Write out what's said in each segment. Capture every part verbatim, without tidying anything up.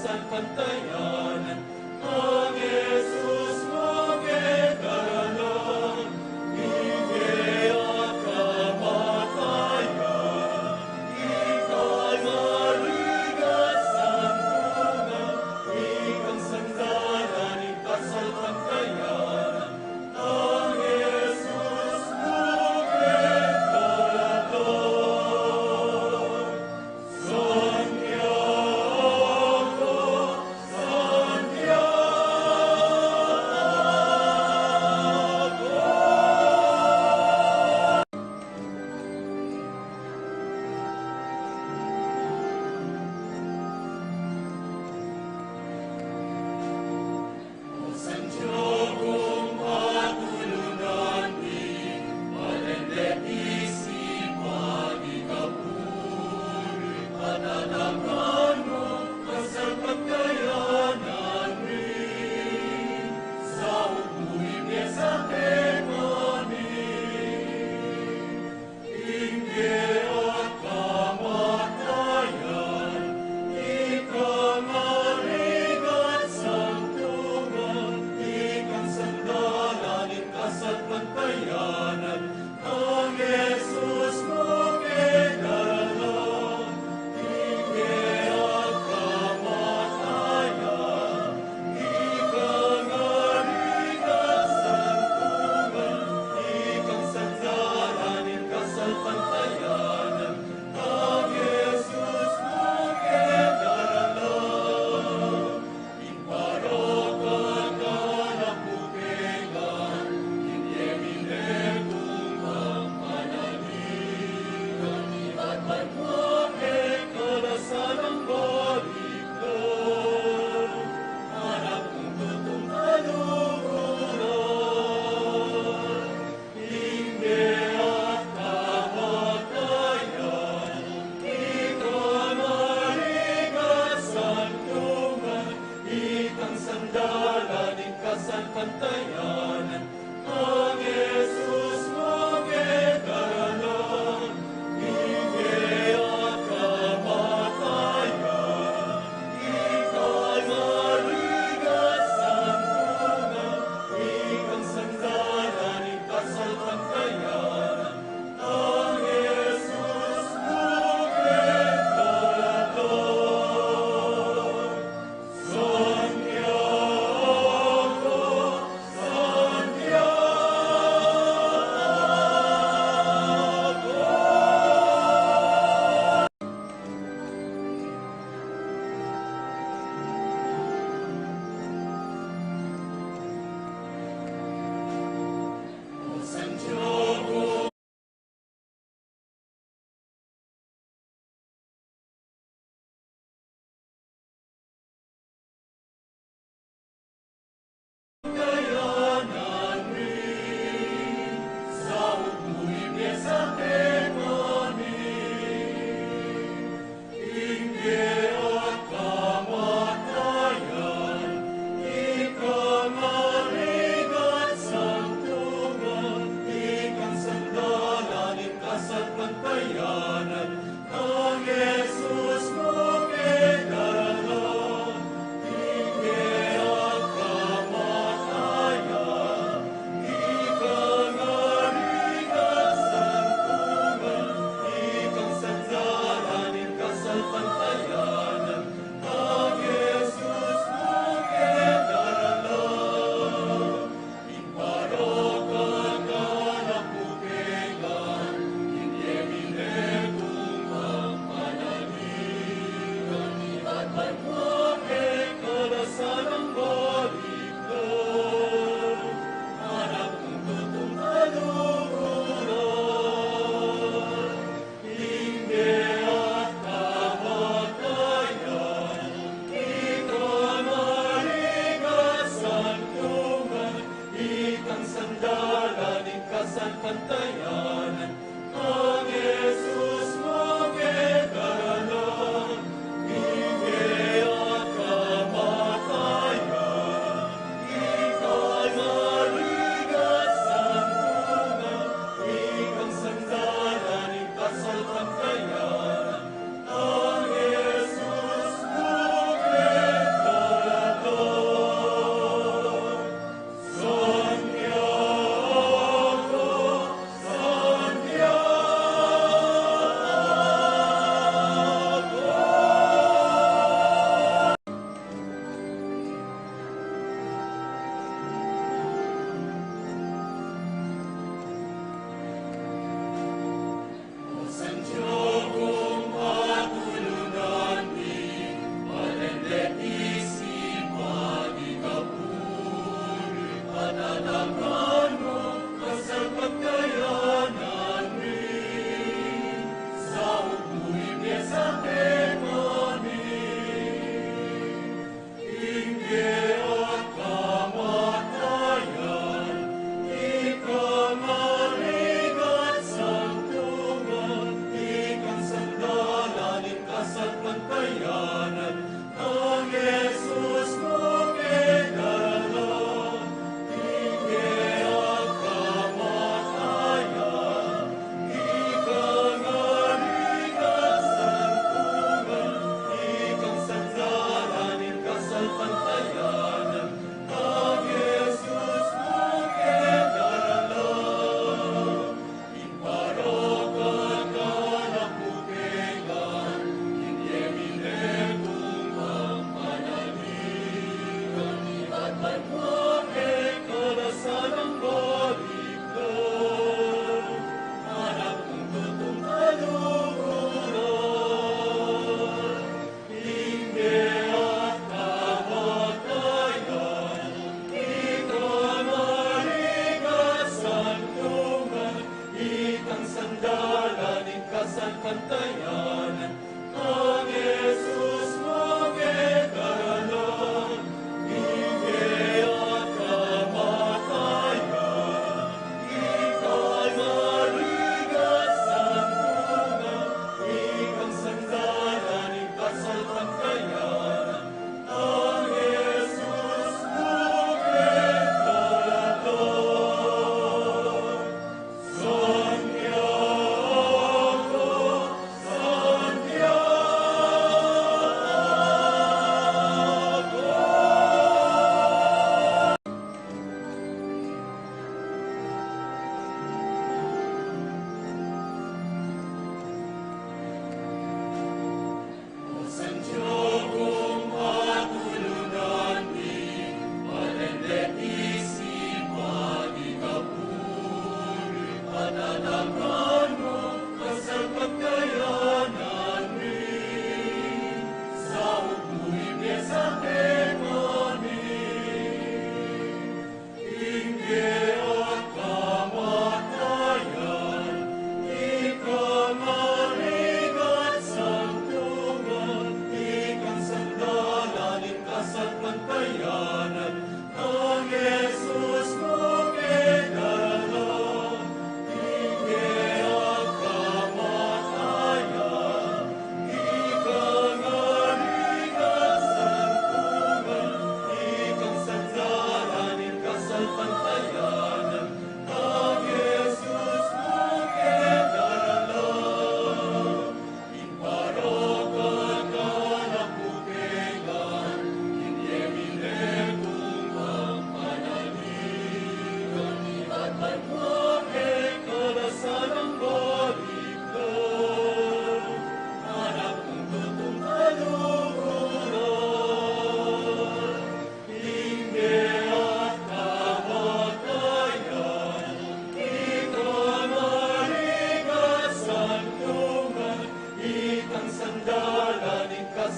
salpantayanan, nang Jesus mu kekaralan, mingge at kamatayan, ikang aligasan ku na, ikang sanggalang ning kasalpantayanan, nang Jesus mu kekaralan.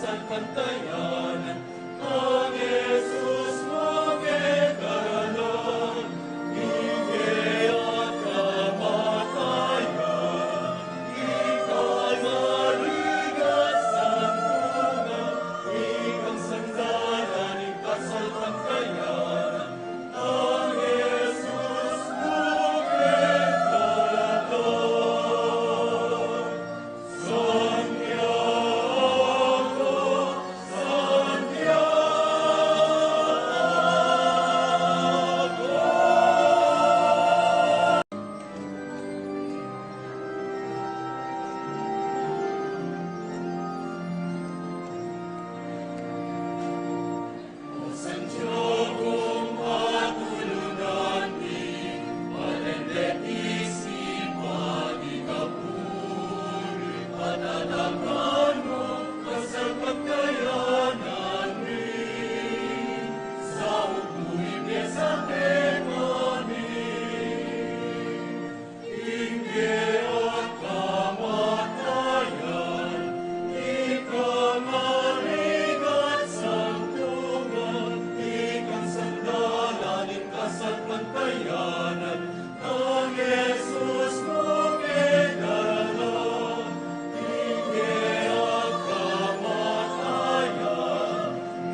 Pantayanan, ang Jesus makidaralan, ing kayang kamatayan, ikang marigat santungan, ikang sandalan ning kasalpantayanan, ang Jesus makidaralan. Ing kayang kamatayan, ikang marigat santungan, ikang sandalan ning kasalpantayanan, ang Jesus makidaralan. Ing kayang kamatayan,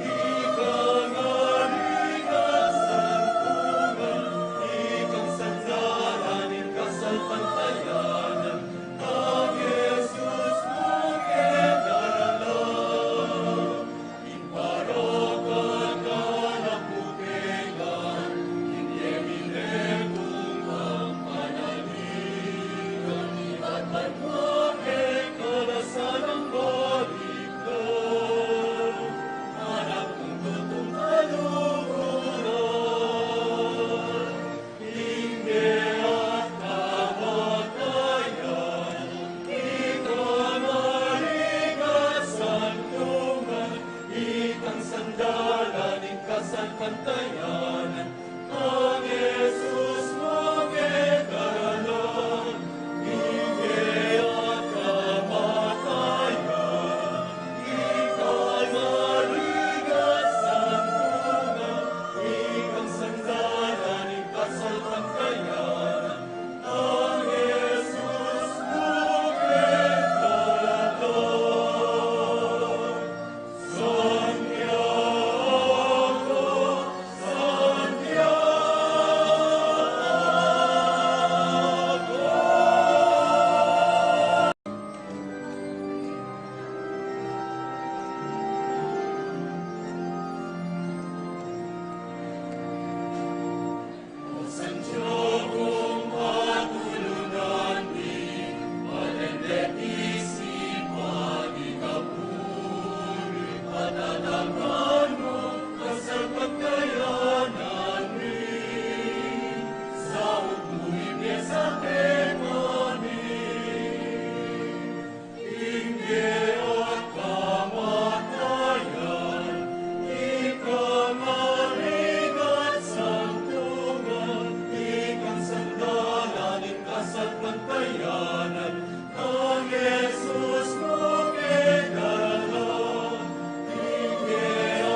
ikang marigat santungan, ikang sandalan ning kasalpantayanan, ang Jesus makidaralan. Ing parakan na pu kaylan, ing yemine kung pampanaligan, ibat ban makikalasan ang balik Ing kayang kamatayan, ikang marigat santungan, ikang sandalan ning kasalpantayanan, ang Jesus makidaralan. Ing kayang kamatayan, ikang marigat santungan, ikang sandalan ning kasalpantayanan, ang Jesus makidaralan. Santiago, Santiago. Ing kayang kamatayan, ikang marigat santungan, ikang sandalan ning kasalpantayanan, ang Jesus makidaralan. Ing kayang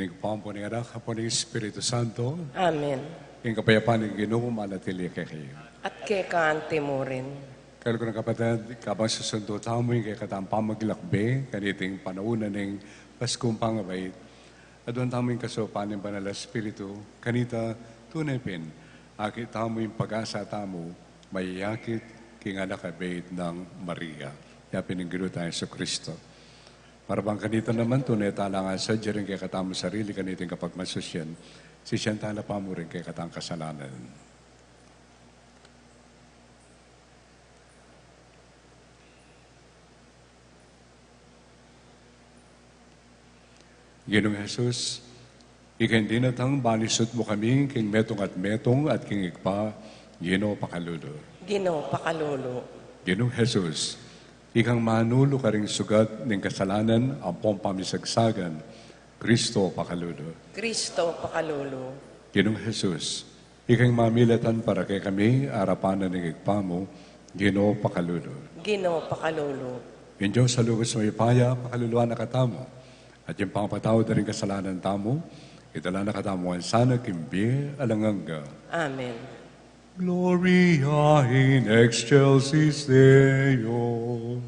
Ning Ibpa, ampo ning Anak, ampo ning Espiritu Santo. Amen. Ing kapayapan ning Ginu manatili kekayu. At keka anti mu rin. Kayabe kung kapatad, kabang susundu tamu ing kekatang pamaglakbe kaniting panaun ning Paskung pangabait, aduan tamu ing kasaupan ning Banal a Espiritu, kanita tune pin, akit tamu ing pag-asa tamu, mayakit king Anak a mabait nang Maria. Yapin ning Ginu tang Jesucristo. Para bang kanita naman, tune tala ngan sadya ring kekatamung sarili kaniting kapagmasusyan, sisian tala pa mu ring kekatang kasalanan. Ginung Jesus, ika ing dinatang, banisut mu kami king metung at metung at king Ibpa, Ginu pakalulu. Ginu pakalulu. Ginung Jesus, ikang manulu karing sugat ning kasalanan ampong pamisagsagan, Kristo pakalulu. Kristo pakalulu. Ginung Jesus, ikang mamilatan para kekami arapan ning Ibpa mu, Ginu pakalulu. Ginu pakalulu. Ing Dios a lubus mayupaya pakaluluan na katamu, at ing pangapatawad da ring kasalanan tamu, idala na katamu ngan sana king bie alang angga. Amen. Gloria in excelsis Deo.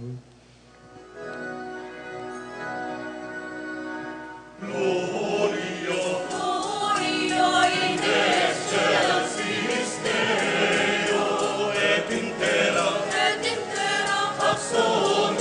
Gloria, Gloria in excelsis Deo, et in terra, et in terra, pax omnibus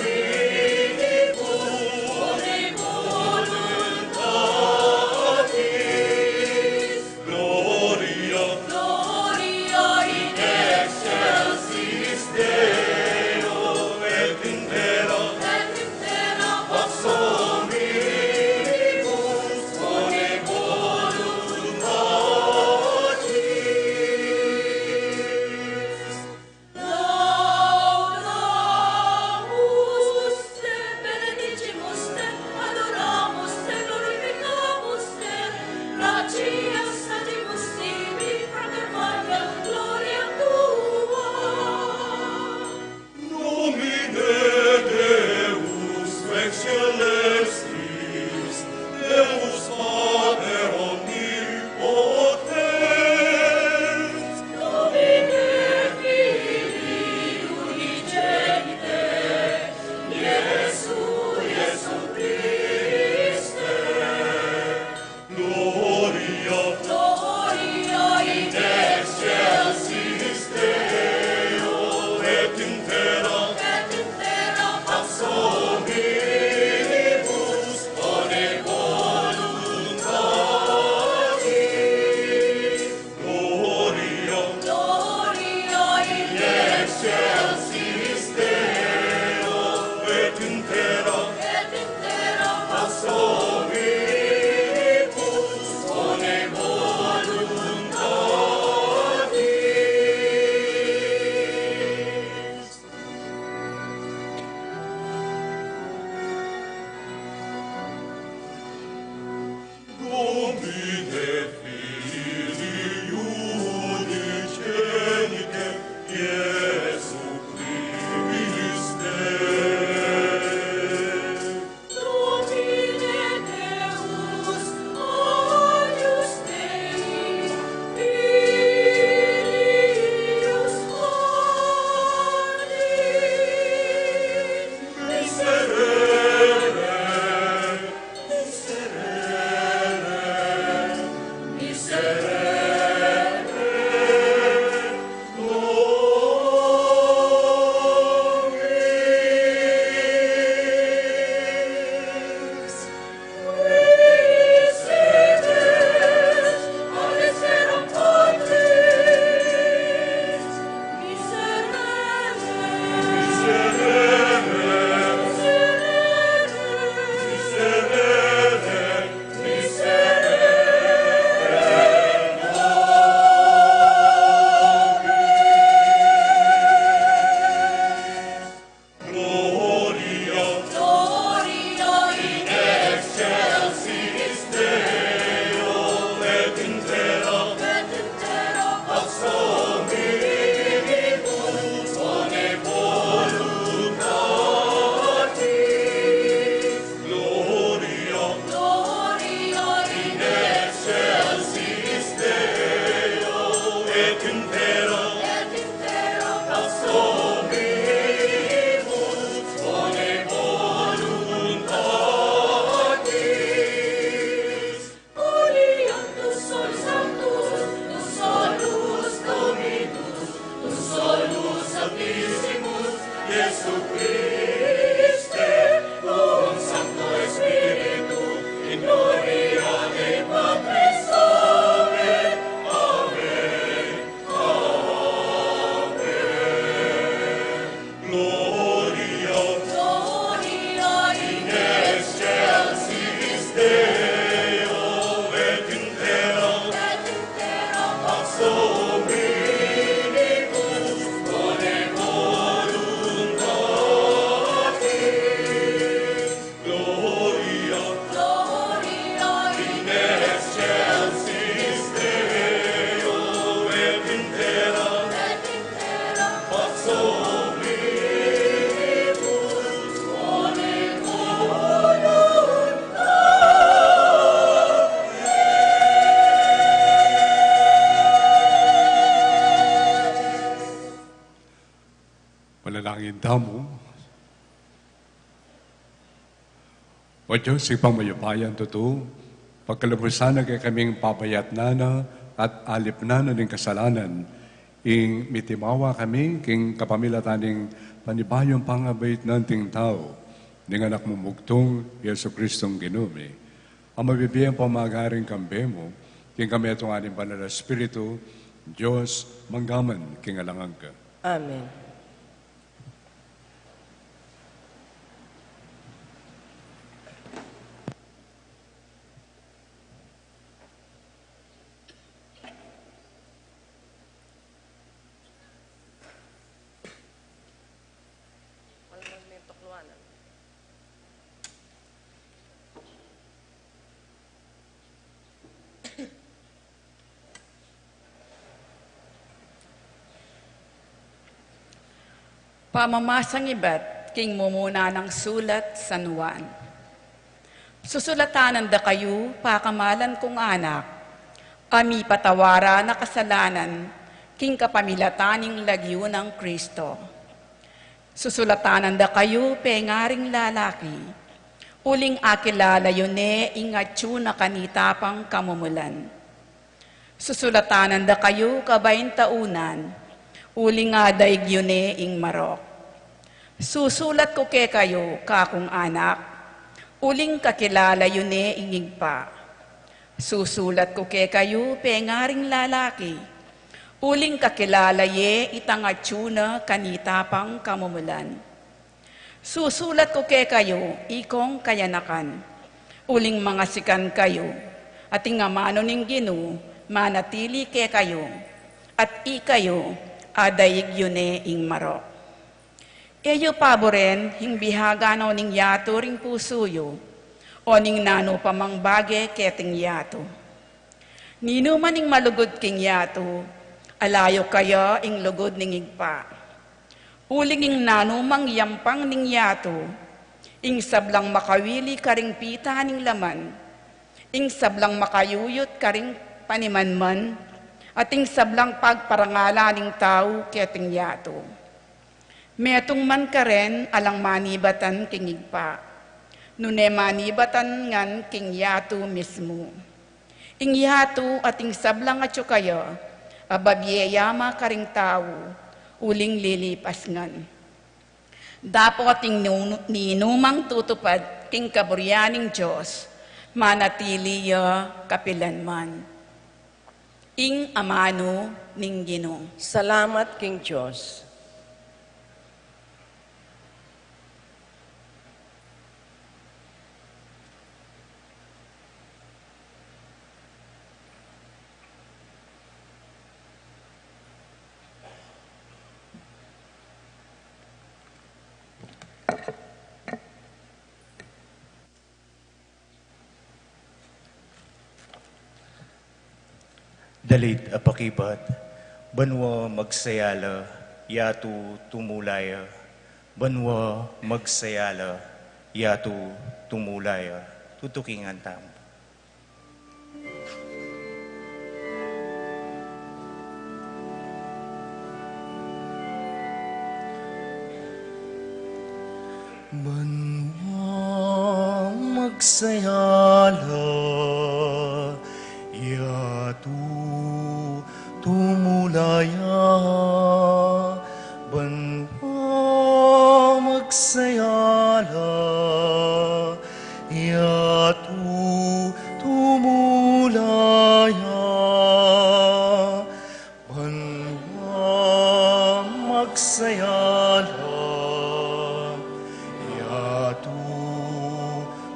Indamu. O Dios, Ibpang mayupayang tutu, pagkalubusan na kekaming pabayatnan na at alipnan na ning kasalanan, ing mitimawa kami king kapamilatan ning panibayung pangabaitnan king tau ning Anak mung bugtung, i Jesucristong Ginu mi. A mabibie ampong magari king kambe mu, king kametungan ning Banal a Espiritu, Dios, mangga man king alang angga. Amen. Pamamasang ibat king mumuna nang sulat San Juan. Susulatan da kayu, pakamalan kung anak, a mipatawara na kasalanan king kapamilatan ning lagyu nang Kristo. Susulatan da kayu, pengaring lalaki, uling akilala yu ne ing atyu na kanita pang kamumulan. Susulatan da kayu, kabaintaunan, uling adaig yu ne ing marok. Susulat ku kekayu, kakung anak, uling kakilala yu ne ing Ibpa. Susulat ku kekayu, pengaring lalaki, uling kakilala ye itang atyu na kanita pang kamumulan. Susulat ku kekayu, ikong kayanakan, uling mangasikan kayu, at ing amanu ning Ginu manatili kekayu, at ikayu, adaig yu ne ing marok. E yu paburen ing bihagan o ning yatu ring pusu yu, o ning nanu pa mang bage keting yatu. Ninuman ing malugud king yatu, ala yu kaya ing lugud ning Ibpa. Uling ing nanu mang yampang ning yatu, ing sablang makawili karing pita ning laman, ing sablang makayuyut karing panimanman, at ing sablang pagparangalan ning tau keting yatu. Metung man karen alang manibatan king Ibpa, nune manibatan ngan king yatu mismu. Ing yatu at ing sablang atyu kaya, ababie ya ma karing tau, uling lilipas ngan. Dapot ing nu-, ninumang tutupad king kaburian ning Dios, manatili ya kapilanman. Ing amanu ning Ginu. Salamat king Dios. Dalit a pakibat, banua magsaya la, yatu tumula ya. Banua magsaya la, yatu tumula ya. Tutukingan tamu. Banua magsaya la, yatu tumula ya. Banua magsaya la, yatu tumula ya. Banua magsaya la, yatu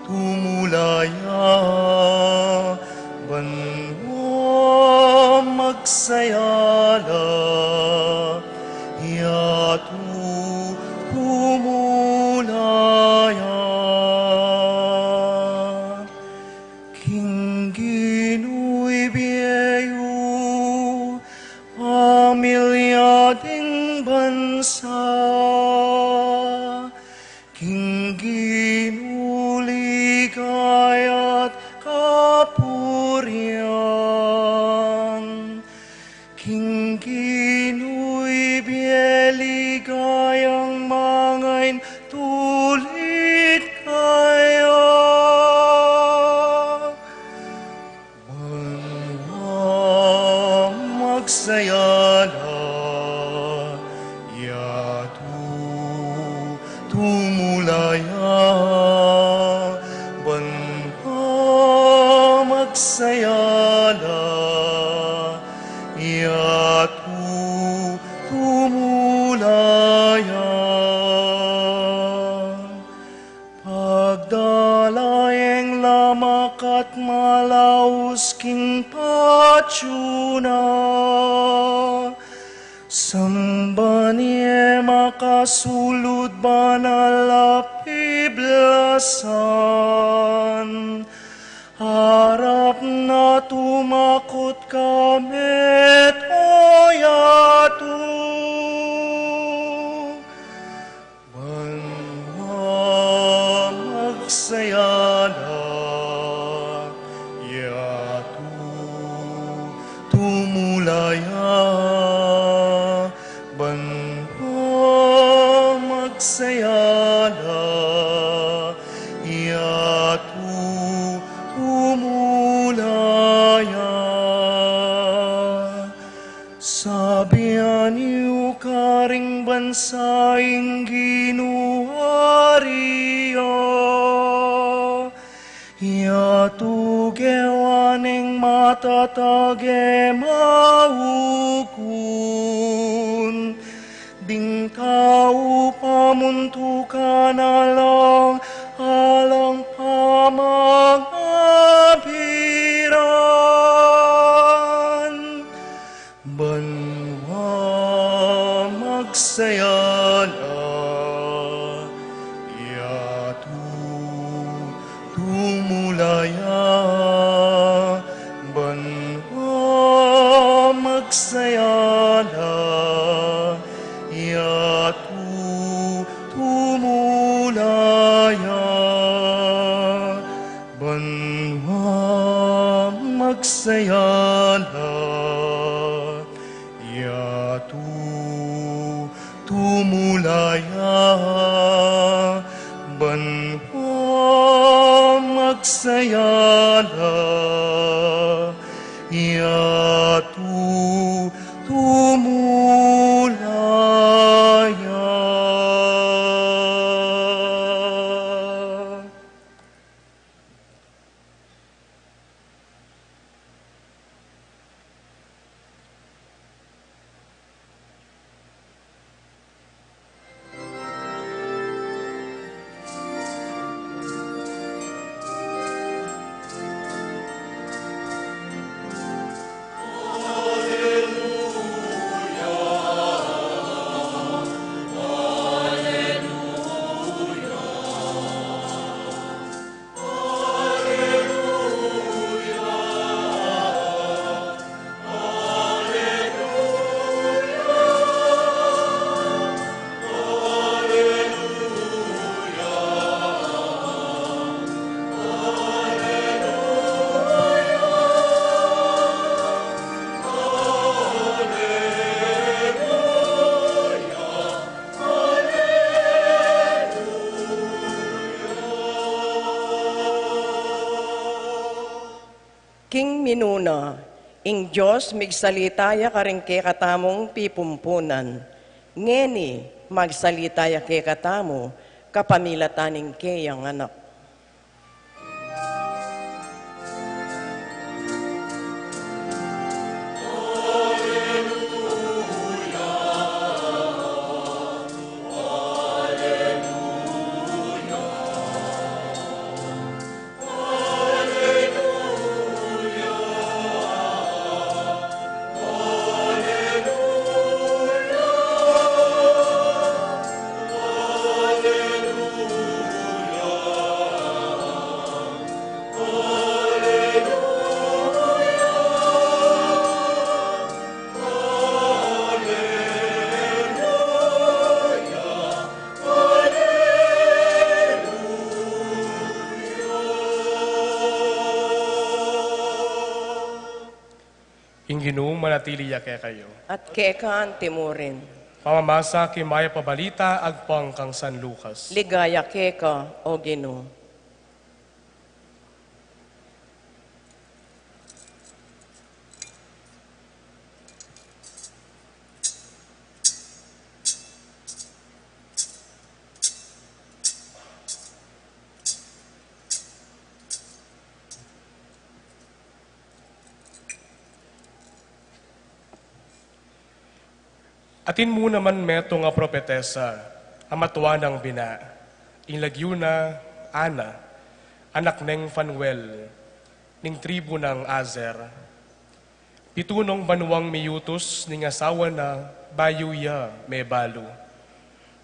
tumula ya. Banua magsaya la, yatu tumula ya. King Ginu ibie yu, pamilya ding bansa. King Ginu ligaya't kapurian. magsaya la, yatu tumula ya, banua magsaya la, yatu tumula ya. Pagdala yang lamak at malaus king patyu na, samban ye makasulud banal a piblasan, arap na tumakut ka met, o yatu. Banua magsaya la, yatu tumula ya, banua magsaya la, yatu tumula ya. Sabian yu karing bansa ing Ginu Ari ya, yatu gewa neng matatag e maukun, ding tau pamuntukan na la alang pamangabiran. Banua magsaya la, yatu tumula ya, banua magsaya la, yatu tumula ya, banua magsaya la, yatu tumula ya, banua magsaya la, yatu tumula ya. King minuna, ing Dios migsalita ya karing kekatamung pipumpunan. Ngeni, magsalita ya kekatamu kapamilatan ning keyang Anak. Ing Ginu manatili ya kekayu. At keka antimurin. Pamamasa king Mayap a Balita agpang kang San Lucas. Ligaya keka, O Ginu. Atin mu naman metung a propetesa a matua nang bina, ing lagyu na Ana, anak neng Fanuel, ning tribu nang Aser. Pitu nong banuang miyutus ning asawa na bayu ya mebalu.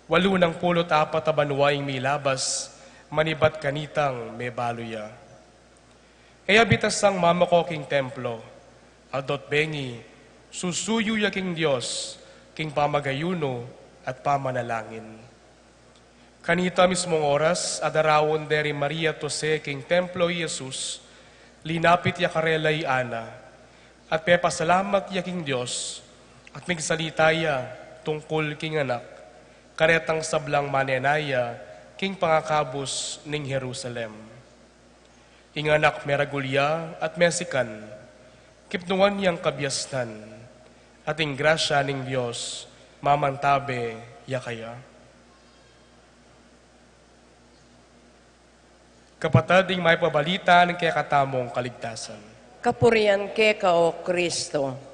Walu nang pulu't apat a banua ing milabas manibat kanitang mebalu ya. E ya bitasang mamako king templo, aldo't bengi, susuyu ya king Dios, king pamagayunu at pamanalangin. Kanita mismung oras, adaraun de ri Maria at Jose king templo i Jesus, linapit ya karela i Ana, at pepasalamat ya king Dios, at migsalita ya tungkul king anak, karetang sablang manenaya king pangakabus ning Jerusalem. Ing anak meragul ya at mesikan, kipnuan yang kabiasnan, at ing grasya ning Dios mamantabe ya kaya. Kapatad, ing maipabalita ning kekatamung kaligtasan. Kapurian keka, O Kristo.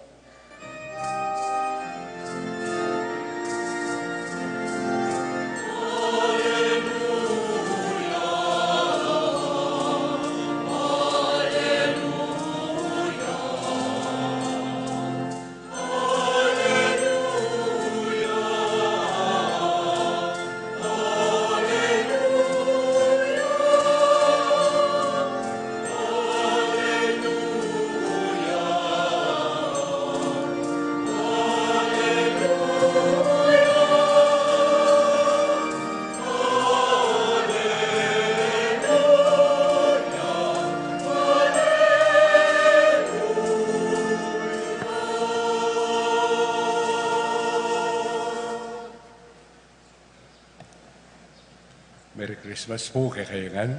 Merry Christmas pu kekayu ngan.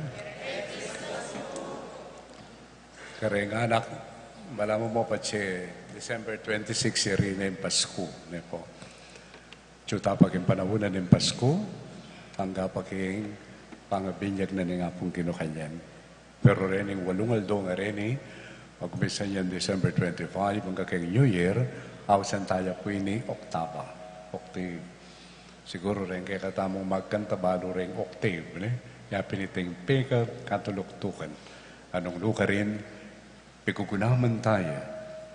Kareng anak, malaman mu patse December twenty-six, yari ne ing Pasku, ne pu. Atyu ta pa king panaun ning Pasku, angga pa king pangabinyag na ning Apung Ginu kanyan. Pero reni ing walung aldo ngareni, magumpisan yang December twenty-five angga king New Year, ausan taya pu ini oktaba, octave. Siguru reng kekatamung magkanta balu reng octave, ne? Ya pin iting pekatuluktukan. Nung nu karin, pigugunaman taya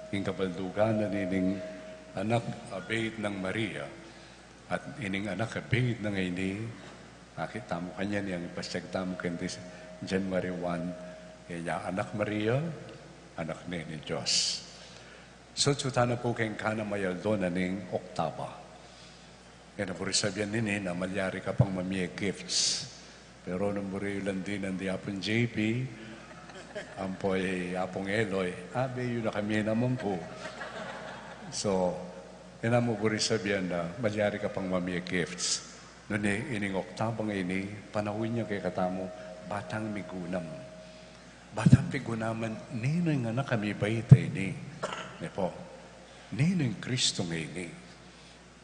ing kabaldugan na nining anak a beit nang Maria, at ining anak a beit na ngeni, akit tamu kanyan yang ipasyag tamu keni January one, ya Anak Maria, Anak ne ning Dios. So, atyu ta na pu keng kanam a aldo na ning oktaba. E na buri sabian nini na malyari ka pang mamie gifts. Pero nung buri yu landi nang di Apung J P, ampo i Apung Eloy, abe yu na kami naman pu. So, e na mu buri sabian na malyari ka pang mamie gifts. Nune, ining oktaba ngeni, panaun ya kekatamu, ba tang migunam. Ba tang pigunaman, ninu ing anak a mibait a ini. Ne pu, ninu ing Kristu ngeni.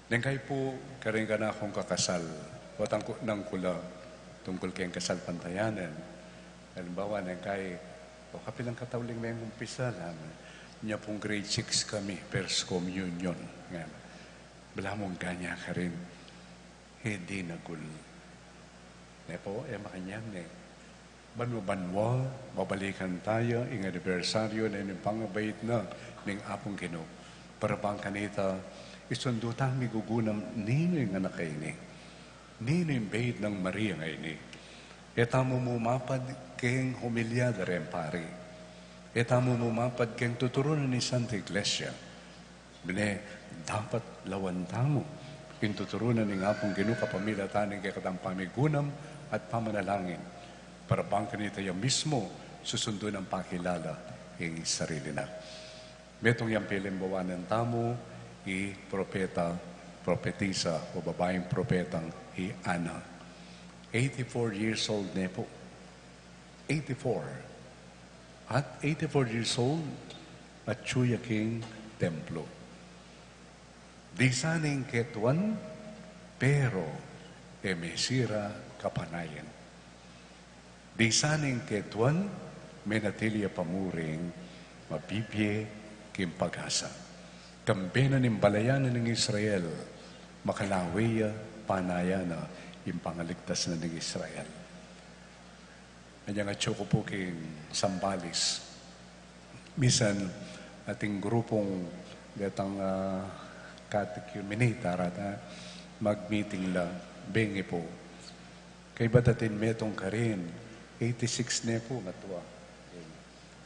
Neng kai pu, kareng kanakung kakasal, o tangku nang kula, tungkul keng kasalpantayanan. Alimbawa, neng kai, o kapilan katauling mengumpisal, nya pung grade six kami, first communion. Ngan, balamu ngan ya karin, e dinagul. Ne pu, e makanyan ne. Banwa-banwa, babalikan taya ing anibersaryu na ning pangabait na ning Apung Ginu. Para bang kanita, isundu tang migugunam ninu ing anak a ini. Ninu ing beit nang Maria a ini. E tamu mu mapad keng homilya da reng pari. E tamu mu mapad keng tuturunan ning Santa Iglesia. Bine, dapat lawan tamu ing tuturunan ning Apung Ginu kapamilatan ning kekatang pamigunam at pamanalangin, para bang kanita ya mismu susundu nang pakilala ing sarili na. Metung yang pilimbawanan tamu, i propeta, propetisa, o babaing propetang i Ana. Eighty-four years old ne pu. Eighty-four. At eighty-four years old, atyu ya king templo. Disan ing ketuan, pero e misira kapanayan. Disan ing ketuan, menatili ya pa mu ring mabibie king pag-asa. Kambe na ning balayan ning Israel, Makalawe ya, panayan na ing pangaligtas na ning Israel. Anyang atyu ku pu king Zambales, misan atin grupung detang, ah, catechumenate, arata, mag-meeting la, bengi pu. Kaybat atin metung karin, eighty-six ne pu, matua.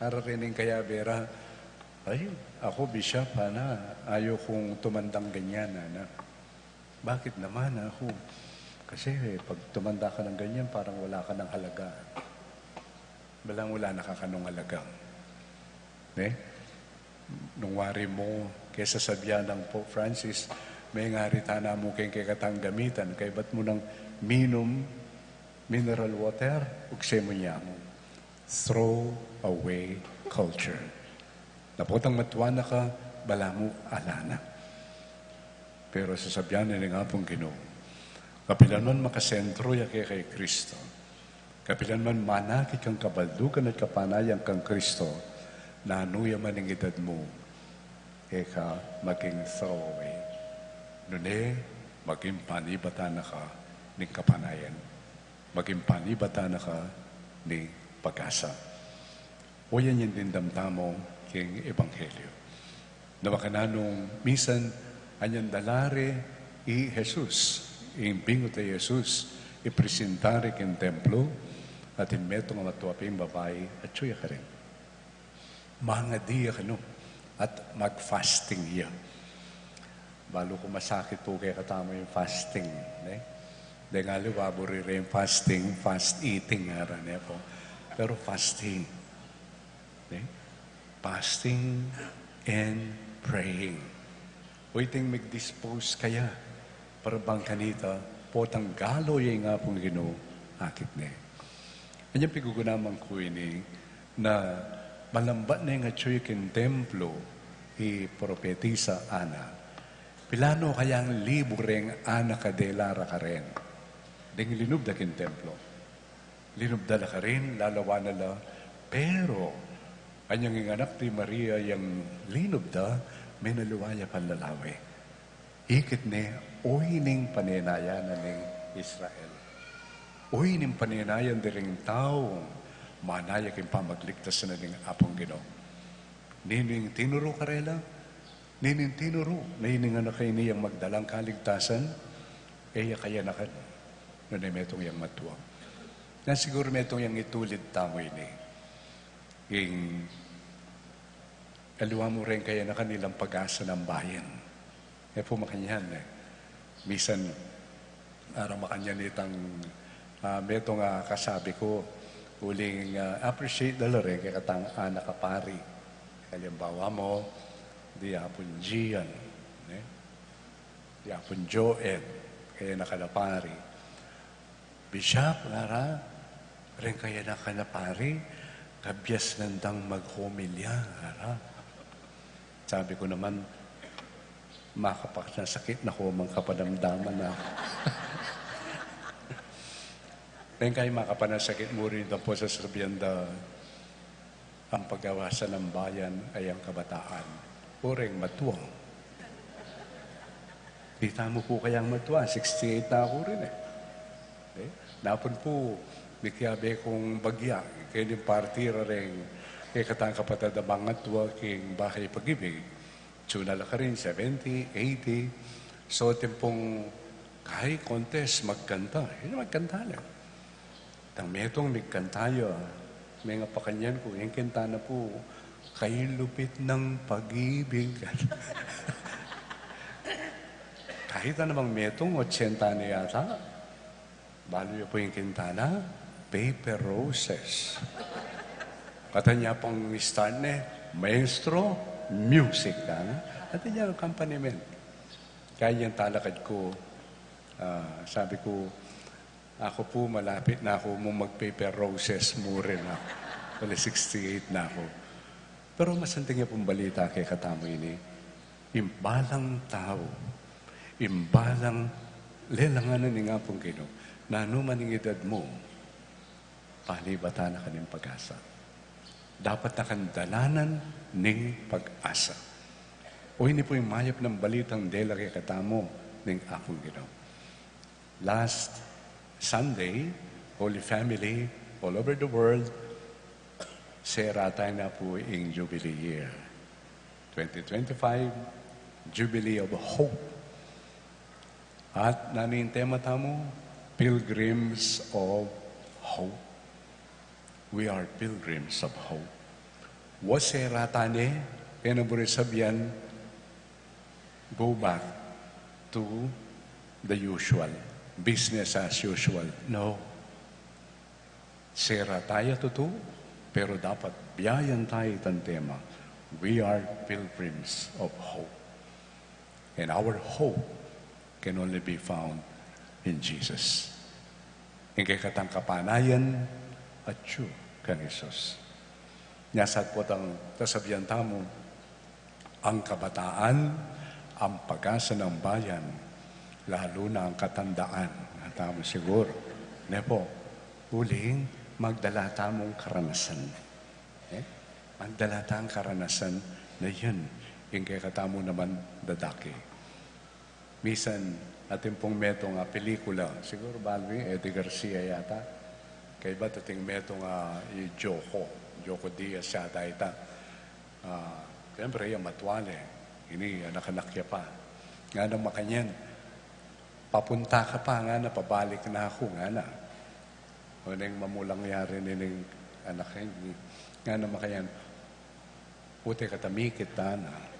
Ara reni ing kayabe ra, "Ay, ako, Bishop, ana, ayukung tumandang ganyan, ana." "Bakit naman?" Aku, "Kasi pag tumanda ka ng ganyan, parang wala ka ng halaga." Balang wala na kakanung halaga. Ne? Nung wari mu, kesa sabian nang Pope Francis, "Mengari tana mu keng kekatang gamitan, kaybat mu nang minum mineral water, ugse mu nyamu." Throw away culture. Dapot nang matua na ka, balamu ala na. Pero sasabian na ning Apung Ginu, kapilan man makasentro ya keka i Kristo, kapilan man manakit kang kabaldugan at kapanayan kang Kristo, nanu ya man ing edad mu, e ka maging throwaway. Nune, maging panibatan na ka ning kapanayan. Maging panibatan na ka ning pag-asa. O yan ing dimdam tamu king ebanghelyo. Na makananu nung misan anyang dala re i Jesus, ing bingut a i Jesus, ipresenta re king templo, atin metung a matua pin babai, atyu ya karin. Mangadi ya kanu, at mag-fasting ya. Balu ku masakit pu kekatamu ing fasting, ne? Deng aliwa, buri re ing fasting, fast eating, ngaran ne pu. Pero fasting, ne? Fasting and praying. O iting mig-dispose kaya para bang kanita, potang galo ya ing Apung Ginu, akit ne. Anyang pigugunaman ku ini, na malambat ne ing atyu ya king templo i propetisa Ana. Pilan no kayang libu reng anak a dela ra karen? Deng linub da king templo. Linub da la karin, lalawa na la. Pero anyang ing anak di Maria yang linub da, menaliwa ya panlalawe. Ikit ne, oyni ing panenayan na ning Israel. Oyni ing panenayan da ring taung manaya king pamagligtas na ning Apung Ginu. Ninu ing tinuru karela? Ninu ing tinuru na ining anak a ini yang magdalang kaligtasan? E ya kayanakan nune metung yang matua. Na siguru metung yang itulid tamu ini. Ing aliwa mu reng kayanakan, ilang pag-asa nang bayan. E pu makanyan, e. Misan, ara makanyan itang, ah, metung a kasabi ku, uling, ah, appreciate da la reng kekatang anak a pari. Kalimbawa mu, di Apung Gian, ne? Di Apung Joel, kayanakan a pari. Bishop, ngara, reng kayanakan a pari, kabiasnan dang maghomilya, ngara. Sabi ku naman, makapanasakit na ku mang kapanamdaman na. Reng kaya makapanasakit mu rin, dapot sasabian da, ang pag-asa nang bayan ay ang kabataan. O reng matua. Di tamu pu kayang matua, sixty-eight na ku rin, e. E, napun pu, mikiabe kung bagya, keni parti ra reng kekatang kapatad a mangatua king Bahay Pag-ibig. Atyu na la karin, seventy, eighty. So, timpung kaya contest, magkanta. Yun, magkanta la. Itang metung migkanta ya, mengapakanyan ku, ing kanta na pu, "Kay lupit ng pag-ibig." Kahit na namang metung, otsenta na yata. Balu ya pu ing kanta na, Paper Roses. At anya pang start ne, "Maestro, music ka na." At anya ang accompaniment. Kaya yang talakad ku, ah, sabi ku, "Aku pu, malapit na ku mung mag-Paper Roses mu rin, ah." Pala sixty-eight na ku. Pero masanting ya pung balita kekatamu ini, ing balang tau, ing balang lelangan na ning Apung Ginu, nanu man ing edad mu, panibatan na ka ning pag-asa. Dapat na kang dalanan ning pag-asa. O ini pu ing mayap nang balitang dela kekatamu, ning Apung Ginu. Last Sunday, Holy Family all over the world, sera taya na pu ing Jubilee year. Twenty twenty-five, Jubilee of Hope. At nanu ing tema tamu? Pilgrims of Hope. We are pilgrims of hope. Wa, sera tane, e na buri sabian, go back to the usual, business as usual. No. Sera taya tutu, pero dapat biayan taya itang tema. We are pilgrims of hope. And our hope can only be found in Jesus. Ing kekatang kapanayan, atyu kang Jesus. Nya sa pu tang sasabian tamu, ang kabataan, ang pag-asa ng bayan, lalo na ang katandaan. Tamu siguro. Ne pu, uling magdala tamung karanasan. Eh? Magdala tang karanasan na yan. Ing kekatamu naman dadake. Misan, atin pung metung a pelikula, siguro balu, Eddie Garcia yata. Kaybat atin metung a i Joko, Joko Diaz yata ita. Ah, siyempre, ya matwa ne. Ini, anak-anak ya pa. Ngana makanyan, papunta ka pa, ngana, pabalik na aku, ngana. O, ning mamulang yari nining anak ini. Ngana makanyan, pute ka, tamikit tana.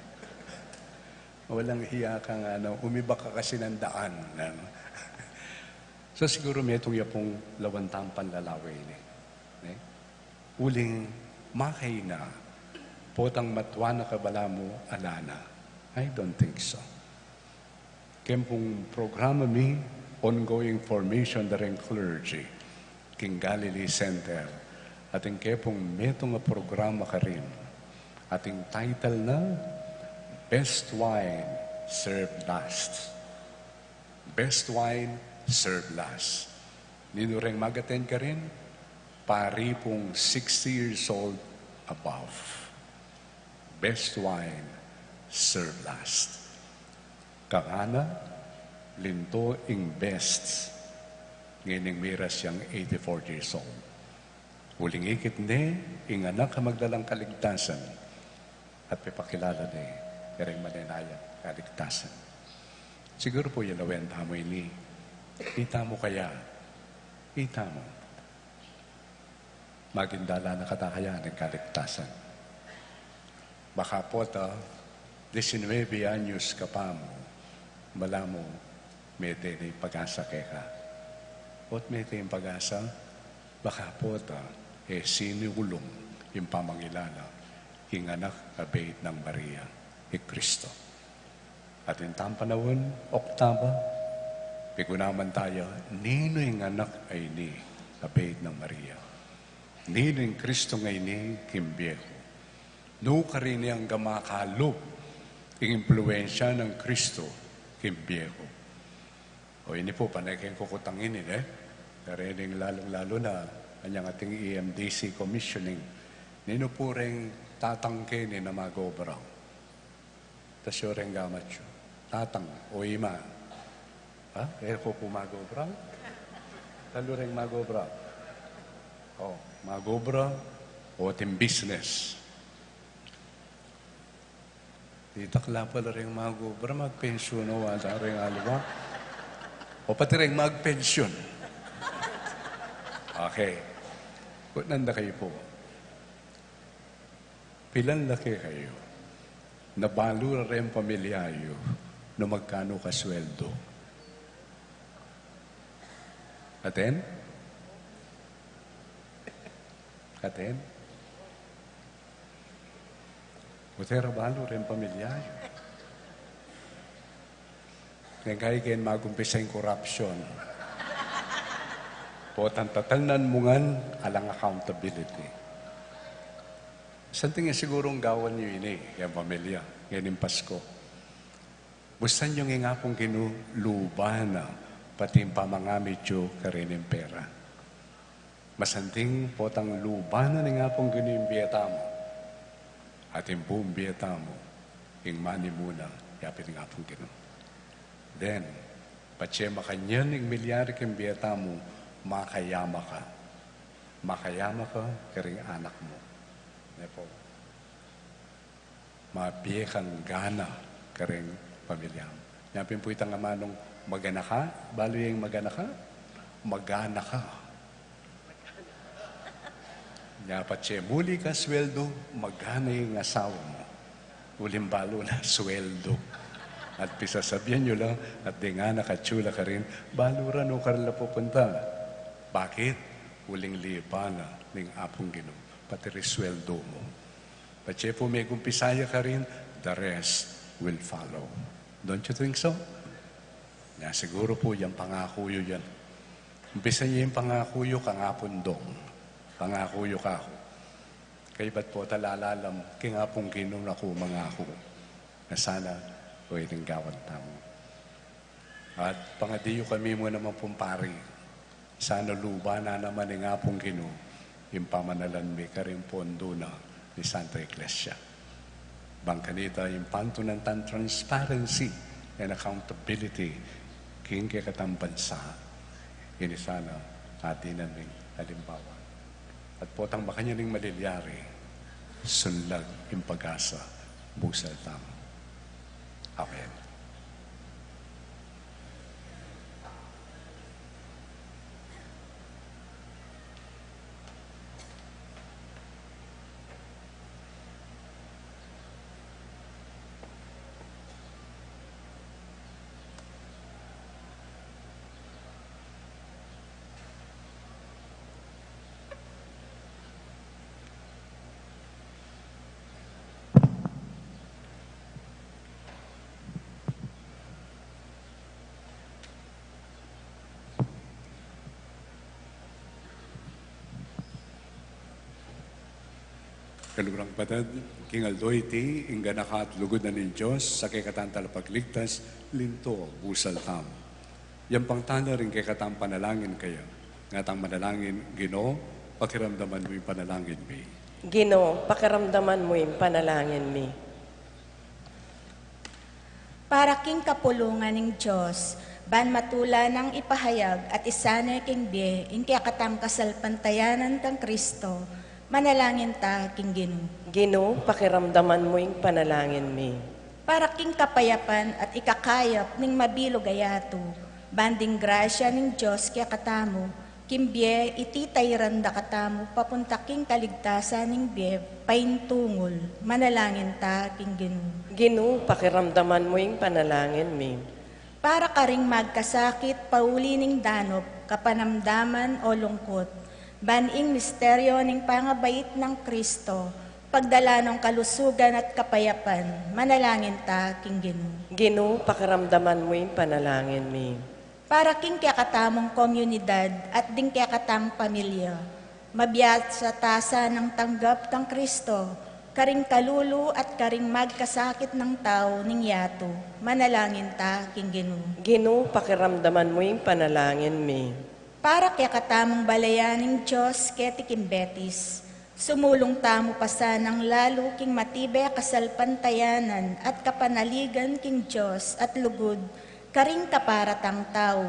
Walang hiya ka, ngana, umiba ka kasi ng daan, ngana. So, siguro metung ya pung lawan tang panlalawe ini. Ne? Uling makaina, potang matwa na ka balamu, ala na. I don't think so. Keng pung programa mi, ongoing formation da ring clergy king Galilee Center, atin keng pung metung a programa karin, atin title na Best Wine Served Last. Best Wine Served Last. Ninu reng mag-attend karin? Pari pung sixty years old above. Best wine served last. Kangana, linto ing best, ngening miras yang eighty-four years old. Uling ikit ne ing anak a magdalang kaligtasan, at pepakilala ne kareng manenaya kaligtasan. Siguro pu, yalawen tamu ini. Itamu kaya? Itamu. Maging dala na kata kaya ning kaligtasan? Baka pota, diecinuebe anyos ka pa mu, balamu mete ne ing pag-asa keka. Ot mete ing pag-asa, baka pota, e sinulung ing pamangilala king Anak a beit nang Maria, i Kristo. At ing tamung panaun, oktaba, pigunaman taya, ninu ing Anak a ini a beit nang Maria? Ninu ing Kristo a ini king bie ku? Nu karin anggang makalub ing impluensya nang Kristo king bie ku? O, ini pu, pane keng kukutang ini, ne? Karening lalung-lalu na, anyang ating E M D C commissioning. Ninu pu reng tatang keni a mag-obra? Tasyo reng gamat yu. Tatang o ima? Ha? E ko pu mag-obra? Talu reng mag-obra? O, mag-obra o atin business. Ditak la pala reng mag-obra, magpensyun o, wala reng aliwa. O pati reng magpensyun. Okay. Kutnan da kayu pu. Pilan laki kayu? Nabalu la reng pamilya yu nung magkanu ka sweldo? Atin? Atin? Pota e ra balu reng pamilya yu. Neng kayi keng mag-umpisa ing korapsyon, potang tatangnan mu ngan, alang accountability. Santing ya sigurung gawan yu ini keng pamilya ngening Pasko. Bustan yu ing Apung Ginu luban na pati ing pamangamit yu karening pera. Masanting potang luban na ning Apung Ginu ing bie tamu, at ing buung bie tamu ing manimuna yapin ning Apung Ginu. Then, patse makanyan ing milyari king bie tamu, makayama ka. Makayama ka karing anak mu. Ne pu? Mabie kang gana karing pamilya mu. Nya pin pu itang amanung magana ka, balu ya ing magana ka? Magana ka. Nya patse muli ka sweldu, magana ing asawa mu. Uling balu la sweldu. At pisasabyan yu la, at ding anak atyu la karin, balu ra nu karin la pupunta. Bakit? Uling liban na ning Apung Ginu pati ring sweldu mu. Patse pu megumpisa ya karin, the rest will follow. Don't you think so? Nya siguru pu yang pangaku yu yan. Umpisan ye ing pangaku yu kang Apung Dong. Pangaku yu kaku. Kaybat pu talalam king Apung Ginu na ku mangaku na sana o ining gawan tamu. At pangadi yu kami mu naman pung pari, sana luban na naman ning Apung Ginu ing pamanalan mi karing pondo na ning Santa Iglesia. Bang kanita ing pantunan tang transparency and accountability king kekatang bansa, ini sana atinan ming alimbawa. At potang makanyan ing malilyari, sunlag ing pag-asa, busal tamu. Amen. Kaluguran kapatad, king aldo iti, ing ganaka at lugud na ning Dios, a kekatang talapagligtas, linto, busal tamu. Yang pangtanda ring kekatang panalangin kaya, ngatang manalangin, Ginu, pakiramdaman mu ing panalangin mi. Ginu, pakiramdaman mu ing panalangin mi. Para king kapulungan ning Dios, ban matula nang ipahayag at isane king bie ing kekatang kasalpantayanan kang Kristo, manalangin ta king Ginu. Ginu, pakiramdaman mu ing panalangin mi. Para king kapayapan at ikakayap ning mabilug a yatu, ban ding grasya ning Dios kekatamu, king bie iti tairan da katamu papunta king kaligtasan ning bie paintungul, manalangin ta king Ginu. Ginu, pakiramdaman mu ing panalangin mi. Para karing magkasakit pauli ning danup, kapanamdaman o lungkut, ban ing misteryo ning pangabait nang Kristo, pagdala nong kalusugan at kapayapan, manalangin ta king Ginu. Ginu, pakiramdaman mu ing panalangin mi. Para king kekatamung komunidad at ding kekatang pamilya, mabiasa ta sanang tanggap kang Kristo karing kalulu at karing magkasakit nang tau ning yatu, manalangin ta king Ginu. Ginu, pakiramdaman mu ing panalangin mi. Para kekatamung balayan ning Dios keti king Betis, sumulung tamu pa sanang lalu king matibe a kasalpantayanan at kapanaligan king Dios at lugud karing kapara tang tau,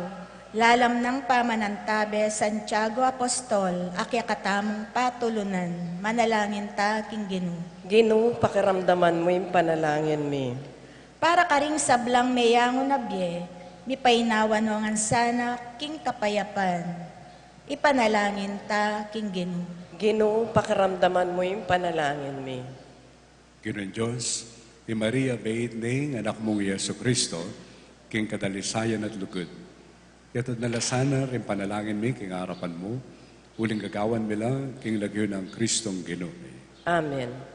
lalam nang pamanantabe Santiago Apostol a kekatamung patulunan, manalangin ta king Ginu. Ginu, pakiramdaman mu ing panalangin mi. Para karing sablang meyangu na bie, mipainawa no ngan sana king kapayapan. Ipanalangin ta king Ginu. Ginu, pakiramdaman mu ing panalangin mi. Ginung Dios, i Maria bait ning Anak mung i Jesucristo, king kadalisayan at lugud, iyatud na la sana ring panalangin mi king arapan mu, uling gagawan mi la king lagyu nang Kristong Ginu mi. Amen.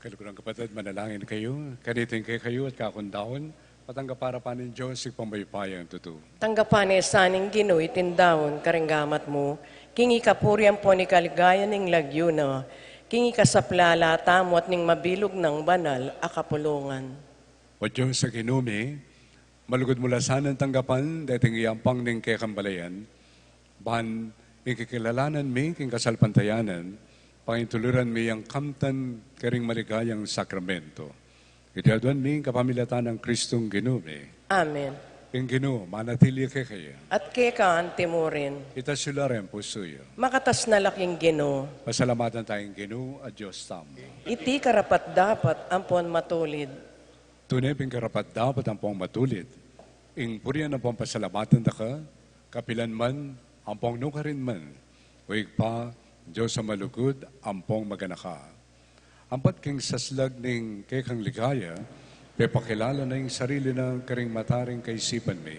Kaluguran kapatad, manalangin kayu. Kaniting kekayu at kakundaun, patanggapan na pa ning Dios, Ibpang mayupayang tutu. Tanggapan na sa ning Ginu iting daun karing gamat mu, king ikapuri ampon ikaligaya ning lagyu na, king ikasaplala tamu at ning mabilug nang banal a kapulungan. O Dios a Ginu mi, malugud mu la sanang tanggapan deting yampang ning kekang balayan, ban ing kikilalanan mi king kasalpantayanan, pangintuluran mi yang kamtan karing maligayang sakramento. Iti aduan mi kapamilatan nang Kristong Ginu mi. Amen. Ing Ginu manatili kekayu. At keka anti mu rin. Itas yu la ring pusu yu. Makatas na la king Ginu. Pasalamatan taya ing Ginu a Dios tamu. Iti karapat-dapat ampon matulid. Tune pin karapat-dapat ampong matulid ing purian ampong pasalamatan da ka, kapilan man ampong nukarin man, O Ibpa, Dios a malugud ampong maganaka. Ampat king saslag ning kekang ligaya, pepakilala na ing sarili na karing mata ring kaisipan mi,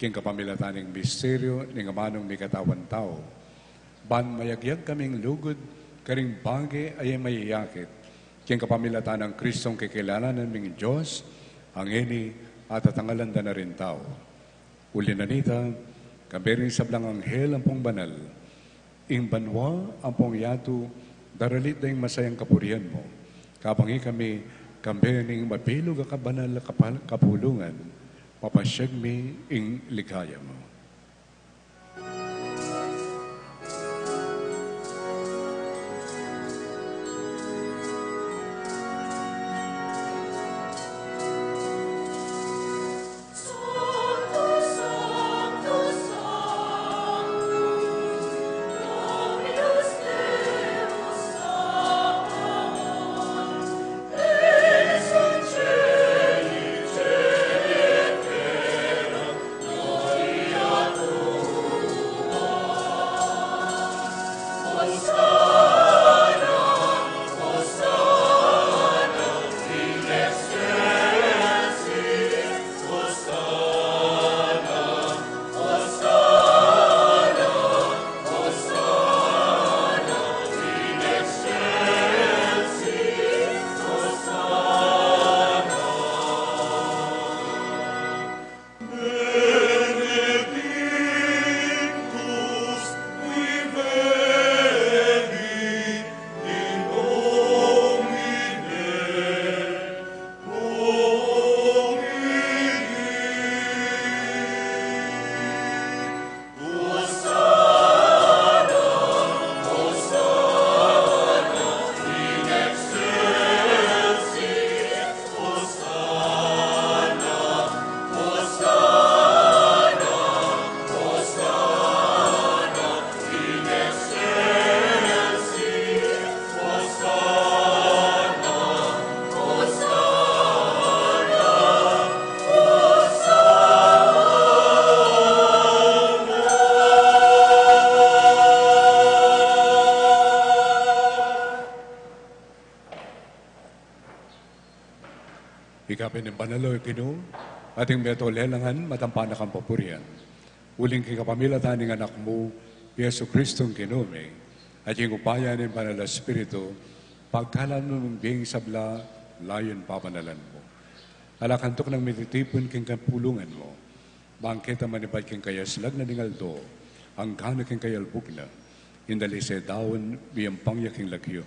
king kapamilatan ning misteryu ning amanung mikatawan tau, ban mayagyag kaming lugud karing bage a e mayayakit, king kapamilatan nang Kristong kikilalanan ming Dios, a ngeni atatangalan da na ring tau. Uli na nita, kambe ring sablang anghel ampong banal, ing banua ampong yatu, daralit da ing masayang kapurian mu. Kabang ikami, kambe ning mabilug a kabanal a kapal-, kapulungan, papasyag mi ing ligaya mu. Ika pin ing banal, O Ginu, at ing metung lelangan matampan na kang papurian. Uling king kapamilatan ning Anak mu, i Jesucristong Ginu mi, at king upaya ning Banal a Espiritu, pagkaluban mu ing bie ning sabla, layun pabanalan mu. Ala kang tuknang mititipun king kapulungan mu, bang keta manibat king kayaslag na ning aldo, anggana king kayalbug na, ing dalise daun miyampang ya king lagyu.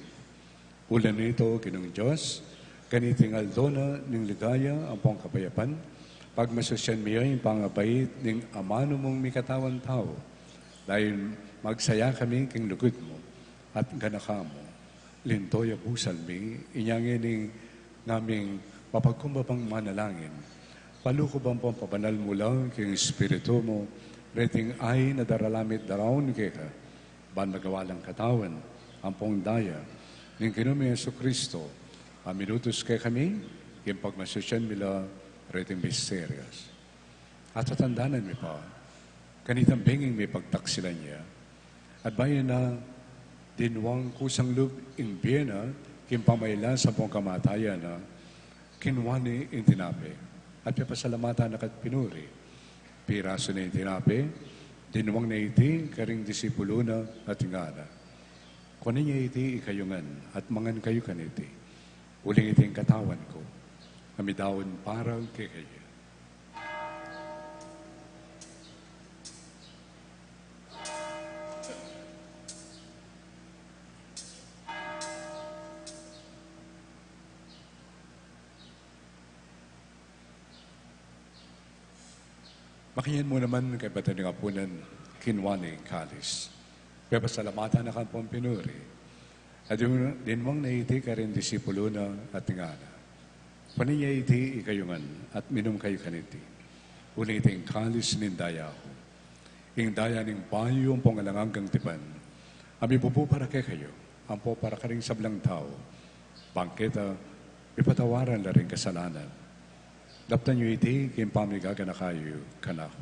Uling nito, Ginung Dios, kaniting aldo na ning ligaya ampong kapayapan, Pagmasusyan mi ing pangabait ning amanu mung mikatawan tau, dayun magsaya kami king lugud mu at ganaka mu. Linto ya busal mi, inya ngeni ing ngaming mapagkumbabang manalangin, palukuban pong pabanal mu la king Espiritu mu reting ain a daralan mi daraun keka, ban magawa lang katawan ampong daya ning Ginu ming Jesucristo, a minutus kekami king pagmasusyan mi la reting misterios. At tatandanan mi pa, kanitang benging mipagtaksilan ya, at bayu na dinwang kusang lub ing bie na king pamailasa ampong kamatayan na, kinwa ne ing tinape, at pipasalamatan na ka't pinuri. Pirasu ne ing tinape, dinwang ne iti karing disipulu na at ngana: Kuanan ye iti ikayu ngan at mangan kayu kaniti, uling iti ing katawan ku, a midaun para kekayu. Makanyan mu naman kaybat ning apunan, kinwa ne ing kalis, pipasalamatan na ka't ampong pinuri, at dinwang ne iti karing disipulu na at ngana: Kuanan ye iti ikayu ngan at minum kayu kaniti, uling iti ing kalis ning daya ku, ing daya ning bayu ampong alang anggang tipan, a mibubu para kekayu ampo para karing sablang tau, ban keta mipatawaran la ring kasalanan. Daptan yu iti king pamigaganaka yu kanaku.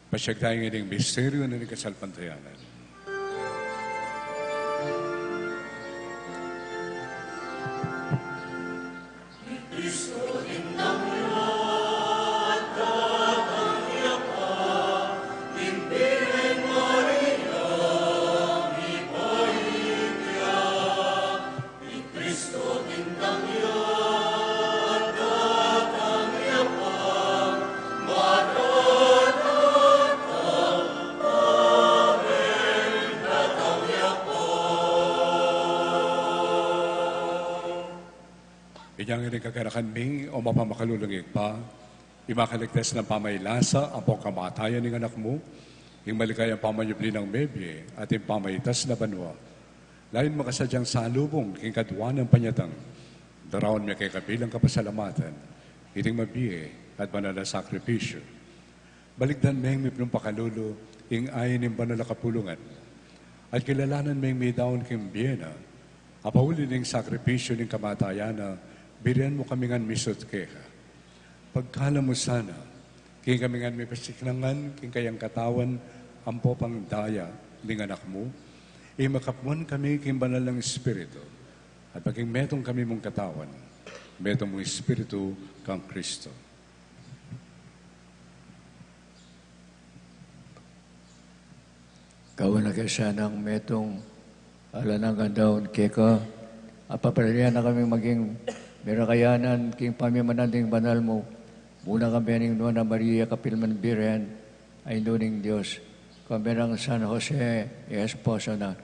Pasiag tamu king misteryu ning kasalpantayanan. Inya ngeni ing kaganakan mi, o mapamakalulung Ibpa, ing makaligtas nang pamailasa ampong kamatayan ning Anak mu, ing maligayang pamanyubli nang mebie, at ing pamaitas na banua, layun makasadyang salubung king kaduanan panyatang, daraun mi keka bilang kapasalamatan iting mabie at banal a sakripisyu. Balikdan meng mipnung pakalulu ing ain ning banal a kapulungan, at kilalanan meng midaun king bie na, a pauli ning sakripisyu ning kamatayan na, birian mu kami ngan misut keka. Pagkalam mu sana, king kami ngan mipasiknangan king kayang katawan ampo pang daya ning Anak mu, ing makapmuan kami king banal nang Espiritu, at maging metung kami mung katawan, metung mung Espiritu kang Kristo. Gawan na ke sanang metung alang anggang daun keka, at papalyarian na kaming maging mirakayanan king pamimanan ding banal mu, buna kambe ning Nuan a Maria, kapilan man Birhen a Indu ning Dios, kambe nang San Jose, i esposo na,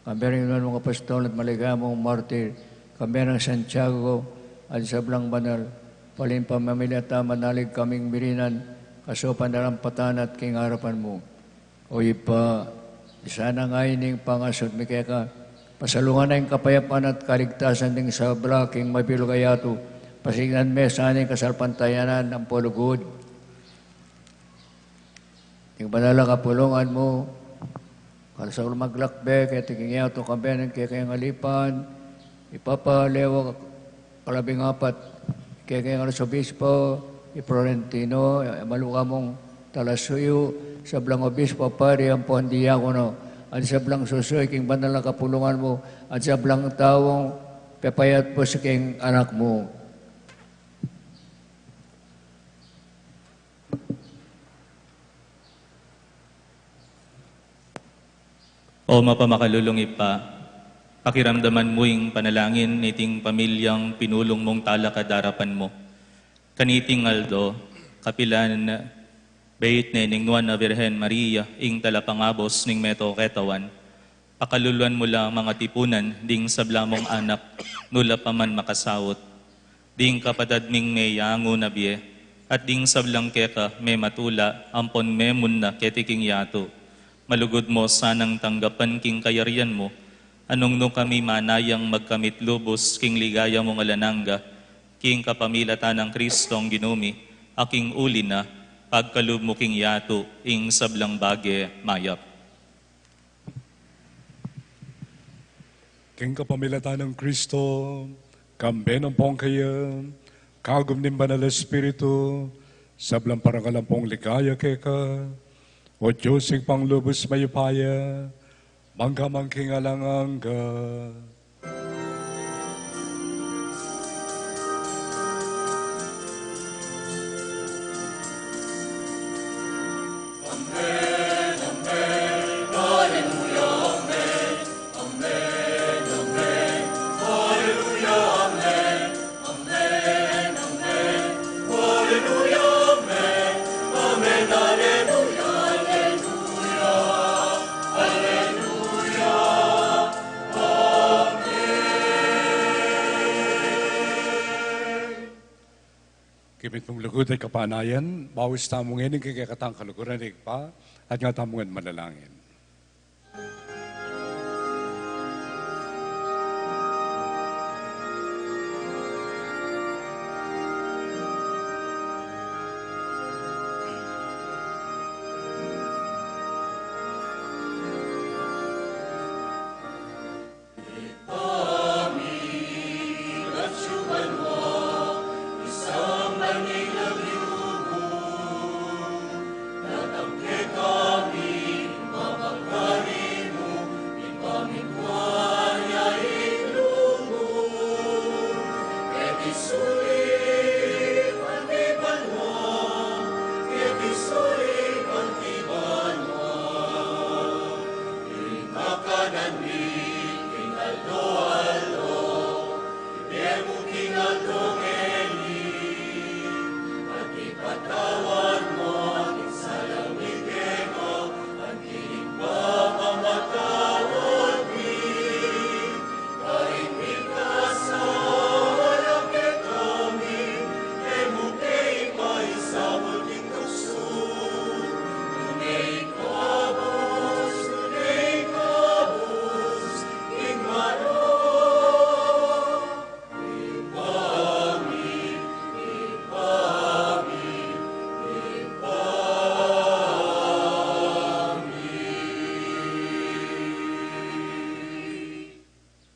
kambe ring nuan mung apostol at maligaya mung martir, kambe nang Santiago at sablang banal, paling pamamilya ta manalig kaming mirinan, kasaupan darampatan at king arapan mu. O Ibpa, ing sanang ain ning pangasut mi keka, pasalungan na ing kapayapan at kaligtasan ding sabla king mabilug a yatu, pasignan me sana ing kasalpantayanan ampo lugud ning banal a kapulungan mu, kasaul maglakbe keti king yatu, kambe ning kekeng alipan, i Papa Leo kalabing apat, kekeng arsobispo i Florentino, i maluka mung talasuyu, sablang obispo, pari, ampon diakono, at sablang susuyu king banal a kapulungan mu, at sablang taung pepayatpus king Anak mu. O mapamakalulung Ibpa, pakiramdaman mu ing panalangin niting pamilyang pinulung mung talakad arapan mu. Kaniting aldo, kapilan Bait ne ning Nuan a Virgen Maria, ing talapangabus ning meto ketawan, pakaluluan mu la ing mangatipunan ding sabla mung anak, nu la pa man makasaut. Ding kapatad ming meyangu na bie, at ding sablang keka mematula ampon memunna keti king yatu, malugud mu sanang tanggapan king kayarian mu, a nung nu kami manayang magkamit lubus king ligaya mung alang angga, king kapamilatan nang Kristong Ginu mi, a king uli na, pagkalub mu king yatu ing sablang bage mayap. King kapamilatan nang Kristo, kambe nampong kaya, kagum ning Banal a Espiritu, sablang parangal ampong ligaya keka, O Dios, Ibpang lubus mayupaya, mangga man king alang angga. King mitmung lugud at kapanayan, baus tamu ngeni king kekatang kaluguran ning Ibpa, at nga tamu ngan manalangin.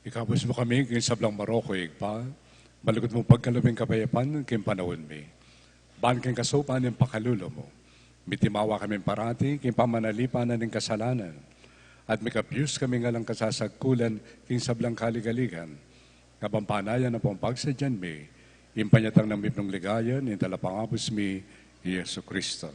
Ikabus mu kami king sablang marok, O Ibpa, malugud mung pagkalub ing kapayapan king panaun mi. Ban king kasaupan ning pakalulu mu, mitimawa kami parati king pamanalipan na ning kasalanan, at mikabus kami ngan king kasasagkulan king sablang kaligaligan, kabang panayan ampong pagsadyan mi ing panyatang nang mipnung ligaya ning Talapangabus mi, i Jesucristo.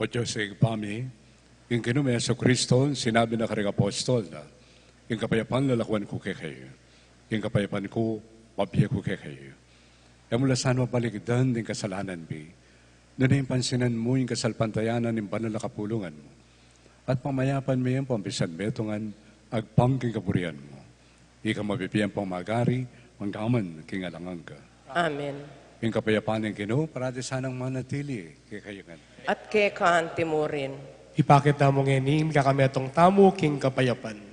O Dios, Ibpa mi, king Ginu ming Jesucristo, sinabi na karing apostol na, ing kapayapan lalakuan ku kekayu, ing kapayapan ku, babie ku kekayu. E mu la sana balikdan ding kasalanan mi, nune pansinan mu ing kasalpantayanan ning banal a kapulungan mu, at pamayapan mi ampong misan metung agpang king kaburian mu. Ika mabibie ampong magari, mangga man king alang angga. Amen. Ing kapayapan ning Ginu parati sanang manatili kekayu ngan. At keka anti mu rin. Ipakit tamu ngeni ing kakametung tamu king kapayapan.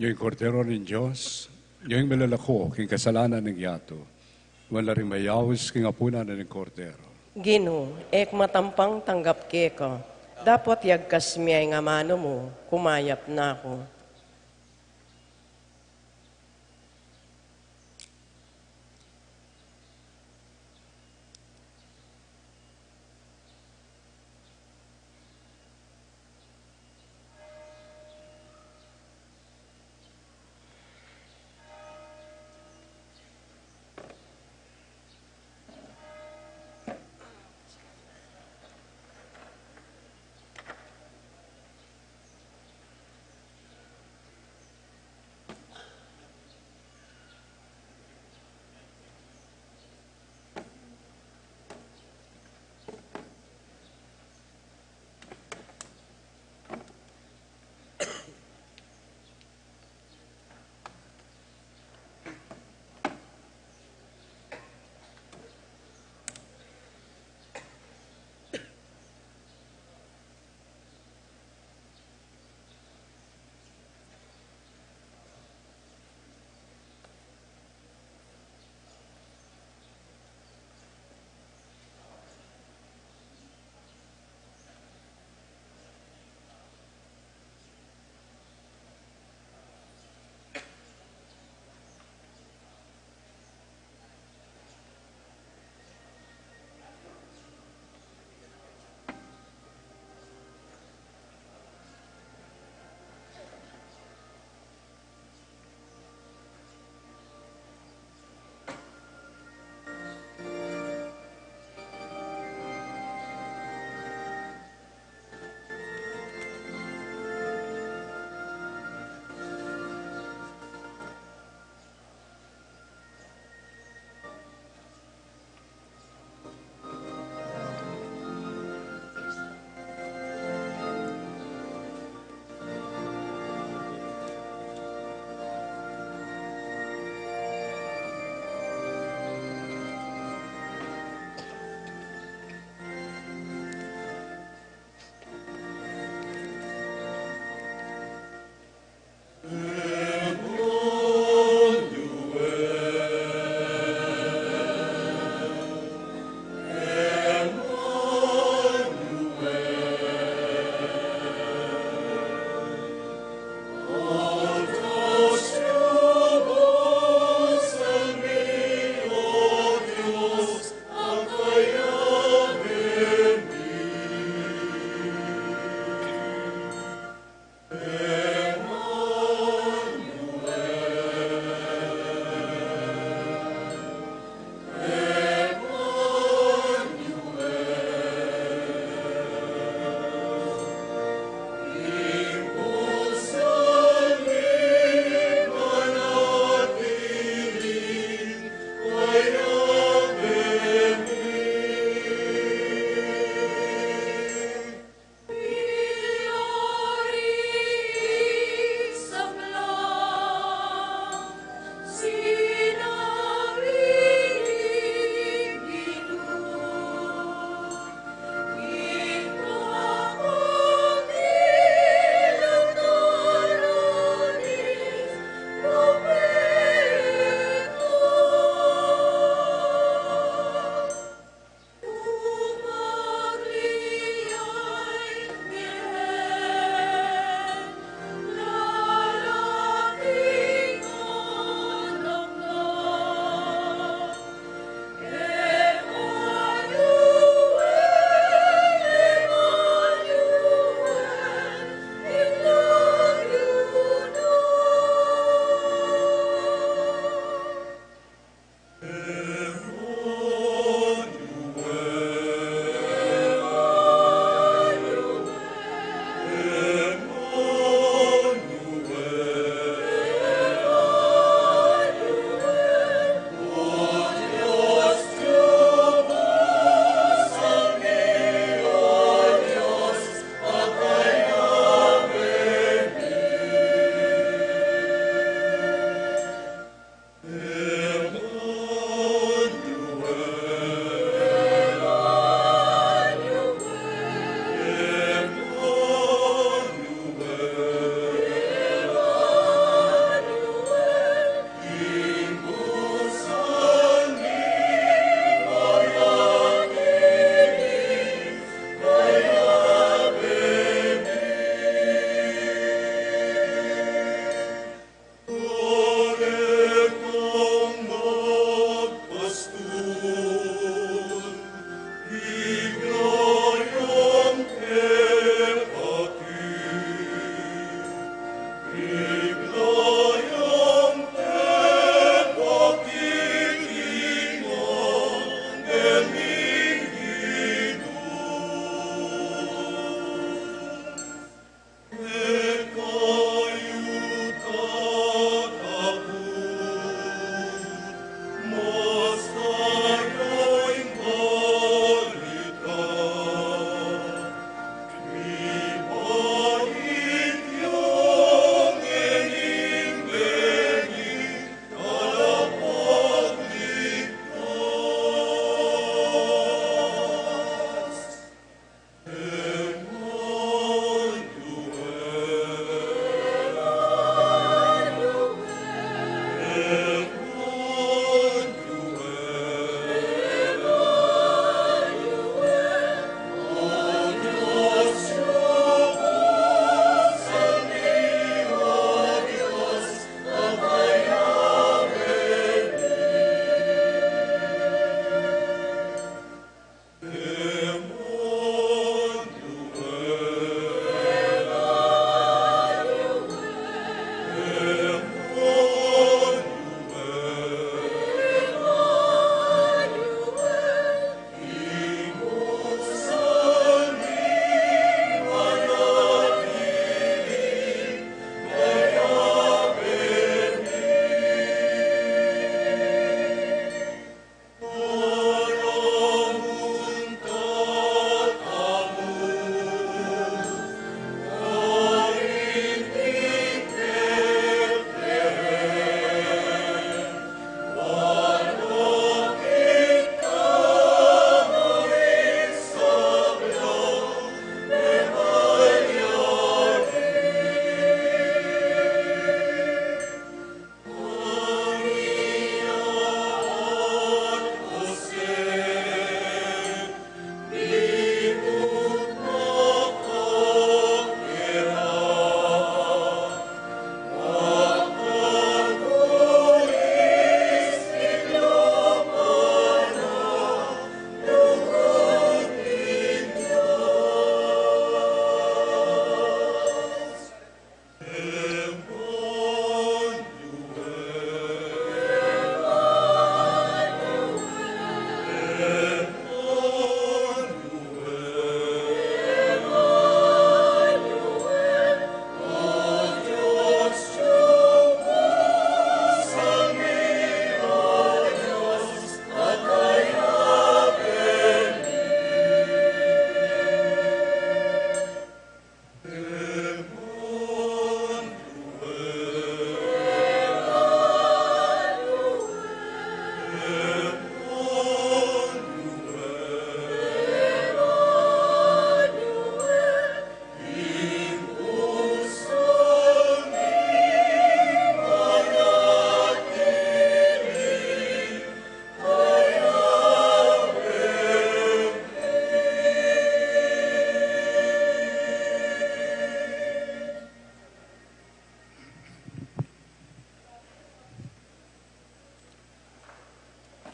Yu ing Kordero ning Dios, yu ing milalako king kasalanan ning yatu. Nuan la ring mayaus king apunan ning Kordero. Ginu, e ku matampang tanggap keka, dapot yagkas me ing amanu mu, kumayap na ku.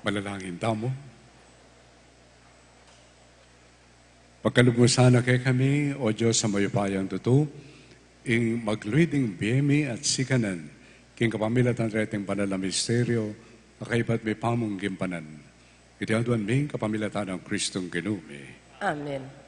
Panalangin tamu. Pagkalub mu sana kekami, O Dios a mayupayang tutu, ing magluid ing bie mi at sikanan, king kapamilatan reting banal a misteryo, a kaybat mi pamung gimpanan. Iti aduan mi king kapamilatan nang Kristong Ginu mi. Amen.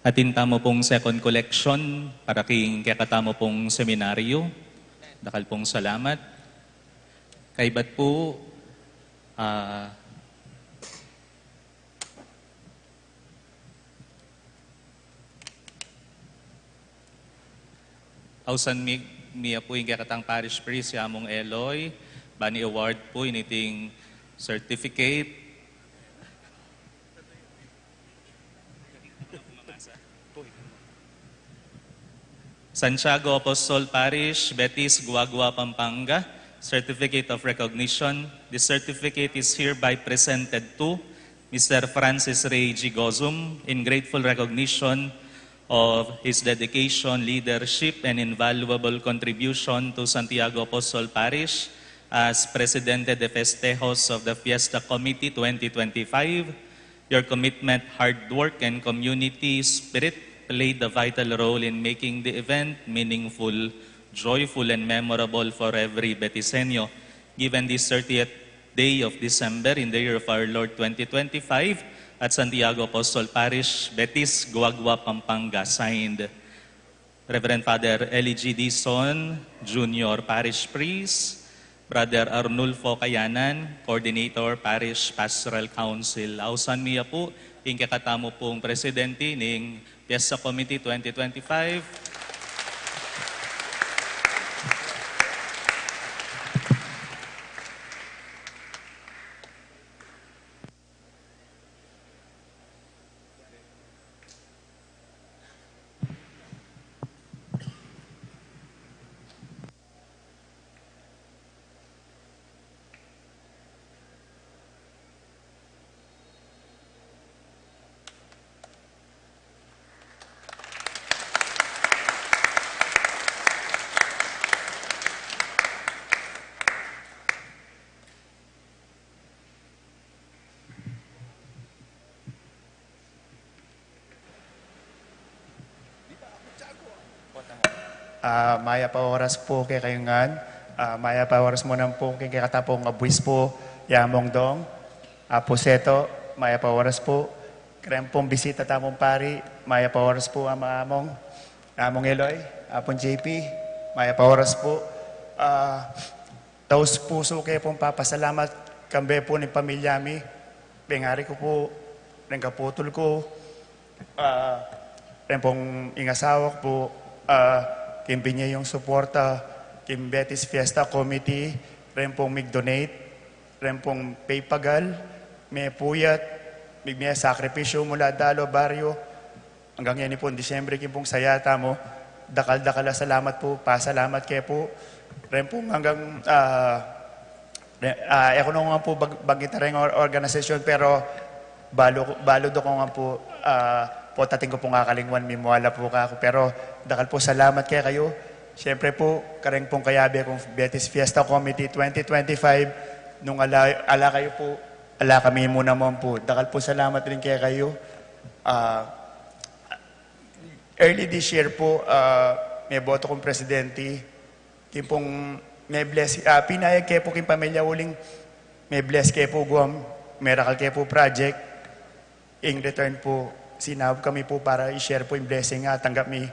Atin tamu pung second collection para king kekatamu pung seminaryo. Dakal pung salamat. Kaybat pu, ah, ausan mi, mi ya pu ing kekatang parish priest, i Among Eloy, ban i-award pu initing certificate. Santiago Apostol Parish, Betis, Guagua, Pampanga, Certificate of Recognition. This certificate is hereby presented to Mister Francis Ray G. Gozum in grateful recognition of his dedication, leadership, and invaluable contribution to Santiago Apostol Parish as Presidente de Festejos of the Fiesta Committee twenty twenty-five. Your commitment, hard work, and community spirit played a vital role in making the event meaningful, joyful, and memorable for every Betiseño. Given this thirtieth day of December in the year of our Lord twenty twenty-five, at Santiago Apostol Parish, Betis, Guagua, Pampanga, signed, Reverend Father Eli G. Dizon, Junior Parish Priest, Brother Arnulfo Kayanan, Coordinator, Parish Pastoral Council. Ausan mi ya pu ing kekatamu pung presidente ning Fiesta Committee twenty twenty-five. Ah, mayap a oras pu kekayu ngan. Ah, mayap a oras mu naman pu keng kekatang obispo, i Among Dong. Apu Seto, mayap a oras pu. Kareng pung bisita tamung pari, mayap a oras pu, Among, Among Eloy, Apung J P, mayap a oras pu. Ah, taus pusu ke pung papasalamat, kambe pu ning pamilya mi, pengari ku pu, reng kaputul ku, ah, reng pung ing asawa ku pu, ah, king binie yung suporta king Betis Fiesta Committee, reng pung mig-donate, reng pung paypagal, mepuyat, migmie sakripisyu mula dalo baryo, anggang ngeni pung Disyembre, king pung saya tamu, dakal-dakal a salamat pu, pasalamat ke pu. Reng pung anggang, ah, re-, ah, e ku no ngan pu bag-, banggitan reng or-, organisasyon, pero balu, balu do ku ngan pu, ah, pota atin ku pung akalingwan, mimwala pu kaku. Pero dakal pu salamat kekayu. Siyempre pu, kareng pung kayabe kung Betis Fiesta Committee twenty twenty-five, nung ala, ala kayu pu, ala kami mu naman pu. Dakal pu salamat rin kekayu. Ah, Early this year pu, ah, meboto kung presidente, king pung me-bless, ah, pinayag ke pu king pamilya uling me-bless ke pu Guam, merakal ke pu project, in return pu, sinaup kami pu para i-share pu ing blessing a tanggap mi,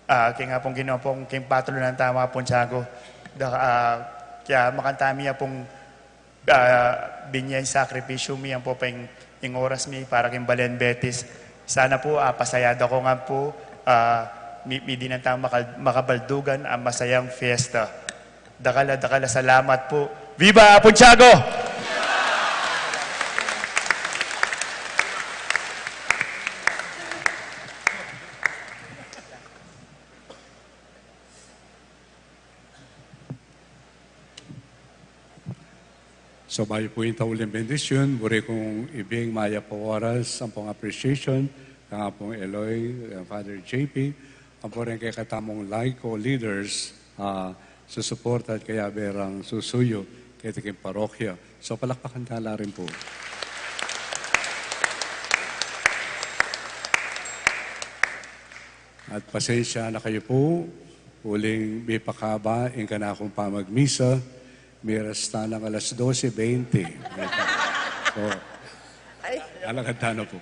ah, king Apung Ginu pu, king patulunan tamu Apung Tiago. Da-, ah, kaya makanta mi ya pung ah, binie ing sakripisyu mi, ampo pa ing, ing oras mi para king balen Betis. Sana pu, ah, pasaya da ku ngan pu, ah, mi-, midinan tang makal-, makabaldugan a masayang fiesta. Dakal a, dakal a salamat pu. Viva Apung Tiago! So, bayu pu ing tauling bendisyun, buri kung ibie ing mayap a oras ampong appreciation kang Apung Eloy, kang Father J P, ampo rin kekatamung laiko leaders, ah, susuporta at kayabe rang susuyu keti king parokya. So, palakpakan tala rin pu. At pasensya na kayu pu, uling mipakaba ing kanakung pamagmisa, miras tana ng alas dose bente. So, ay, alakad tana pu.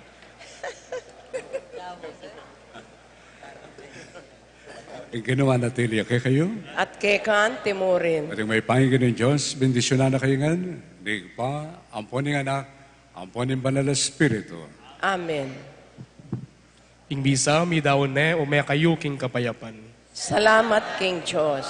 Ing Ginu manatili ya kekayu. At keka naman murin. At ing mayupayang Ginung Dios, bendisyunan na kayu ngan ning Ibpa, ampo ning Anak, ampo ning Banal a Espiritu. Amen. Ing misa midaun ne, ume kayu king kapayapan. Salamat king Dios.